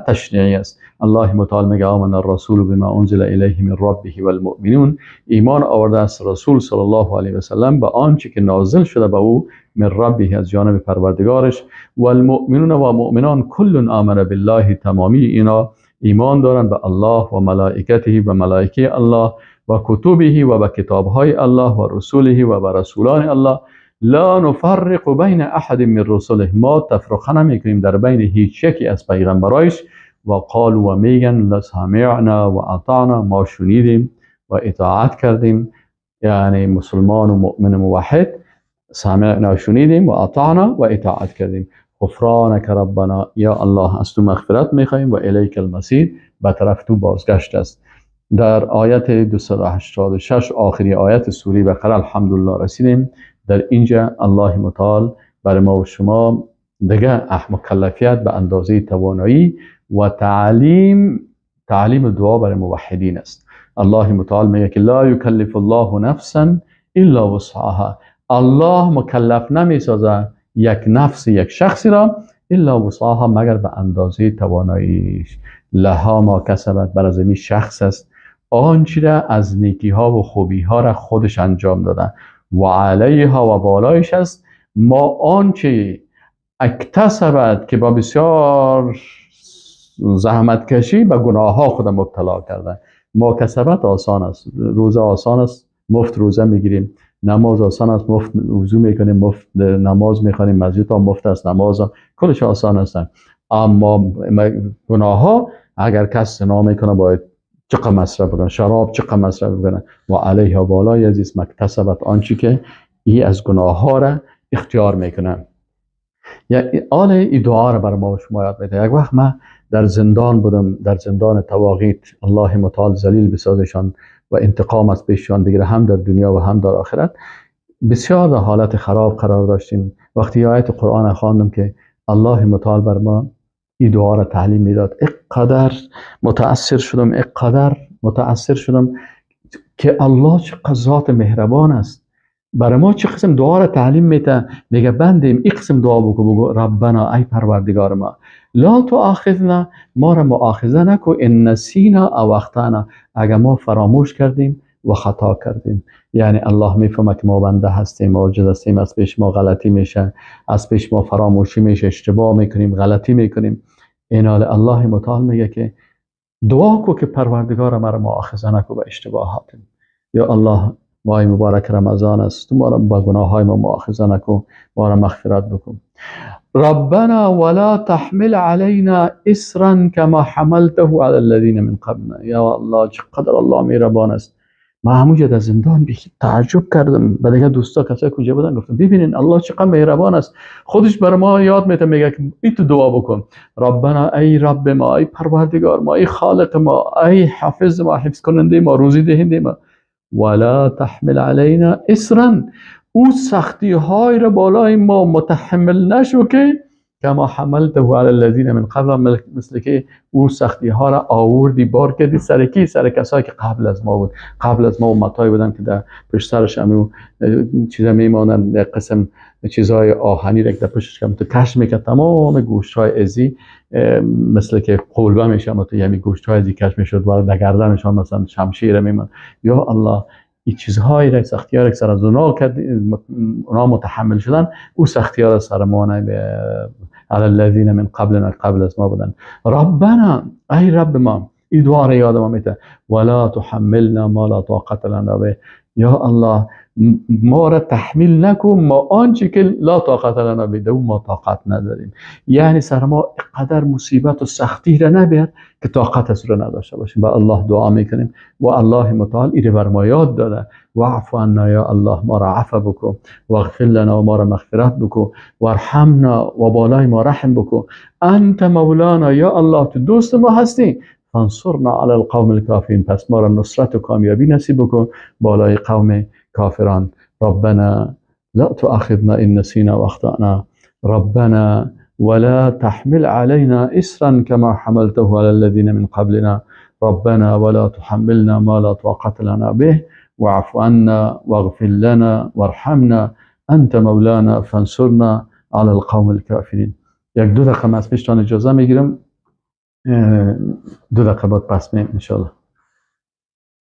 تشریعی است. الله متعال میگه آمن الرسول بما انزل الیه من ربه والمؤمنون، ایمان آورده است رسول صلی الله علیه و سلم به آنچه که نازل شده به او، من ربه، از جانب پروردگارش، والمؤمنون و مؤمنان، کل آمن بالله، تمامی اینا ایمان دارند به الله و ملائکته و ملائکه الله و کتبه و به کتابهای الله و رسوله و به رسولان الله. لا نفرق بین احد من رسله، ما تفرقه نمیکنیم در بین هیچ یکی از پیغمبرایش. و قالوا، و میگن سمعنا و اطعنا، ما شنیدیم و اطاعت کردیم، یعنی مسلمان و مؤمن موحد، سمعنا شنیدیم و اطعنا و اطاعت کردیم. غفرانک ربنا، یا الله از تو مغفرت میخواهیم، و الیک المصیر، به طرف تو بازگشت است. در آیت 286 آخری آیت سوره بقره الحمدلله رسیدیم. در اینجا الله متعال برای ما و شما دیگه مکلفیت به اندازه توانایی و تعلیم دعا برای موحدین است. الله متعال میگه که لا یکلف الله نفسا الا وسعها، الله مکلف نمیسازه یک نفس یک شخصی را الا وسعها، مگر به اندازه تواناییش. لها ما کسبت، بر از شخص است آنچه را از نیکی ها و خوبی ها را خودش انجام داده، و علیها و بالایش است ما آنچه اکتسبت که با بسیار زحمت کشی به گناه ها خود مبتلا کرده. ما کسبت آسان است، روزه آسان است، مفت روزه میگیریم، نماز آسان است، مفت وضو میکنیم، مفت نماز میخوانیم، مسجد ها مفت است، نماز ها کلش آسان است. اما گناه ها اگر کس زنا میکنه باید چقدر مصرف بکنه، شراب چقدر مصرف بکنه، و علیها بالای عزیز مکتسبت، آنچه که ای از گناه ها را اختیار میکنه. یعنی آل این دعا را بر ما و شما یاد میده. یک وقت من در زندان بودم، در زندان طواغیت، الله متعال ذلیل بسازشان و انتقام از پیششان بگیره، هم در دنیا و هم در آخرت. بسیار در حالت خراب قرار داشتیم. وقتی آیت قرآن خواندم که الله متعال بر ما این دعا را تعلیم میداد، اینقدر متاثر شدم، اینقدر متاثر شدم که الله چه ذات مهربان است. برای ما چه قسم دعا را تعلیم میده، میگه بندیم این قسم دعا بگو، بگو ربنا ای پروردگار ما، لا تؤاخذنا، ما را مؤاخذه نکو، ان نسینا او اخطانا، اگر ما فراموش کردیم و خطا کردیم. یعنی الله میفهمه که ما بنده هستیم، عاجز هستیم، از پیش ما غلطی میشه، از پیش ما فراموشی میشه، اشتباه میکنیم، غلطی میکنیم. اینال الله متعال میگه که دعا کو که پروردگار ما را مؤاخذه نکو به اشتباهاتیم. یا الله ماه مبارک رمضان است، تو ما را با گناه های ما مؤاخذه نکن، ما را مغفرت بکن. ربنا ولا تحمل علينا اصرا كما حملته على الذين من قبلنا. یا الله چقدر الله مهربان است. ما همونجا در زندان تعجب کردم، به دیگه دوستا کسایی کجا بودن گفتم ببینین الله چقدر مهربان است، خودش بر ما یاد میده، میگه که ای تو دعا بکن، ربنا ای رب ما، ای پروردگار ما، ای خالق ما، ای حافظ ما، حفظ کننده ما، روزی دهنده ما، ولا تحمل علینا اصرا، او سختی های را بالای ما متحمل نشو که کما حملته علی الذین من قبل، مثل که او سختی ها را آوردی بار کردی سر کی؟ سر کسایی که قبل از ما بود. قبل از ما امتایی بودن که در پشت سرش همون چیزا میمانند، قسم چیزهای آهنی را که در پشتش که تو کش میکرد، تمام گوشت های ازی مثل که قلبه میشه، تو یعنی گوشت های ازی کش میشد و در گردنشان مثلا شمشیر میماند. یا الله این چیزهایی را، سختی ها را که سر از اونا کرد، اونا متحمل شدن، او سختی ها را سر ما علی الذین من قبلنا، قبل از ما بودن. ربنا ای رب ما، این دعا را یاد ما میده، ولا تحملنا ما لا طاقت لنا به، یا الله ما را تحمیل نکن ما آنچه که لا طاقت لنا به، ما طاقت نداریم. یعنی سر ما قدر مصیبت و سختی را نبیاد که طاقت از را نداشته باشیم. با الله دعا میکنیم و الله متعال ایره بر ما یاد داده، واعف عنا، یا الله ما را عفو بکن، واغفر لنا و ما را مغفرت بکن، وارحمنا و بالای ما رحم بکن، انت مولانا، یا الله تو دوست ما هستی، فانصرنا علی القوم الکافرین، پس ما را نصرت و کامیابی نصیب بکن بالای قوم کافران. ربنا لا تؤاخذنا ان نسینا واخطأنا، ربنا ولا تحمل علينا إصرا كما حملته على الذين من قبلنا، ربنا ولا تحملنا ما لا طاقة لنا به، واعف عنا واغفر لنا وارحمنا انت مولانا فانصرنا على القوم الكافرين. یک دو دقیقه از پیشتان اجازه میگیرم، 2 دقیقه بعد پس میم انشالله.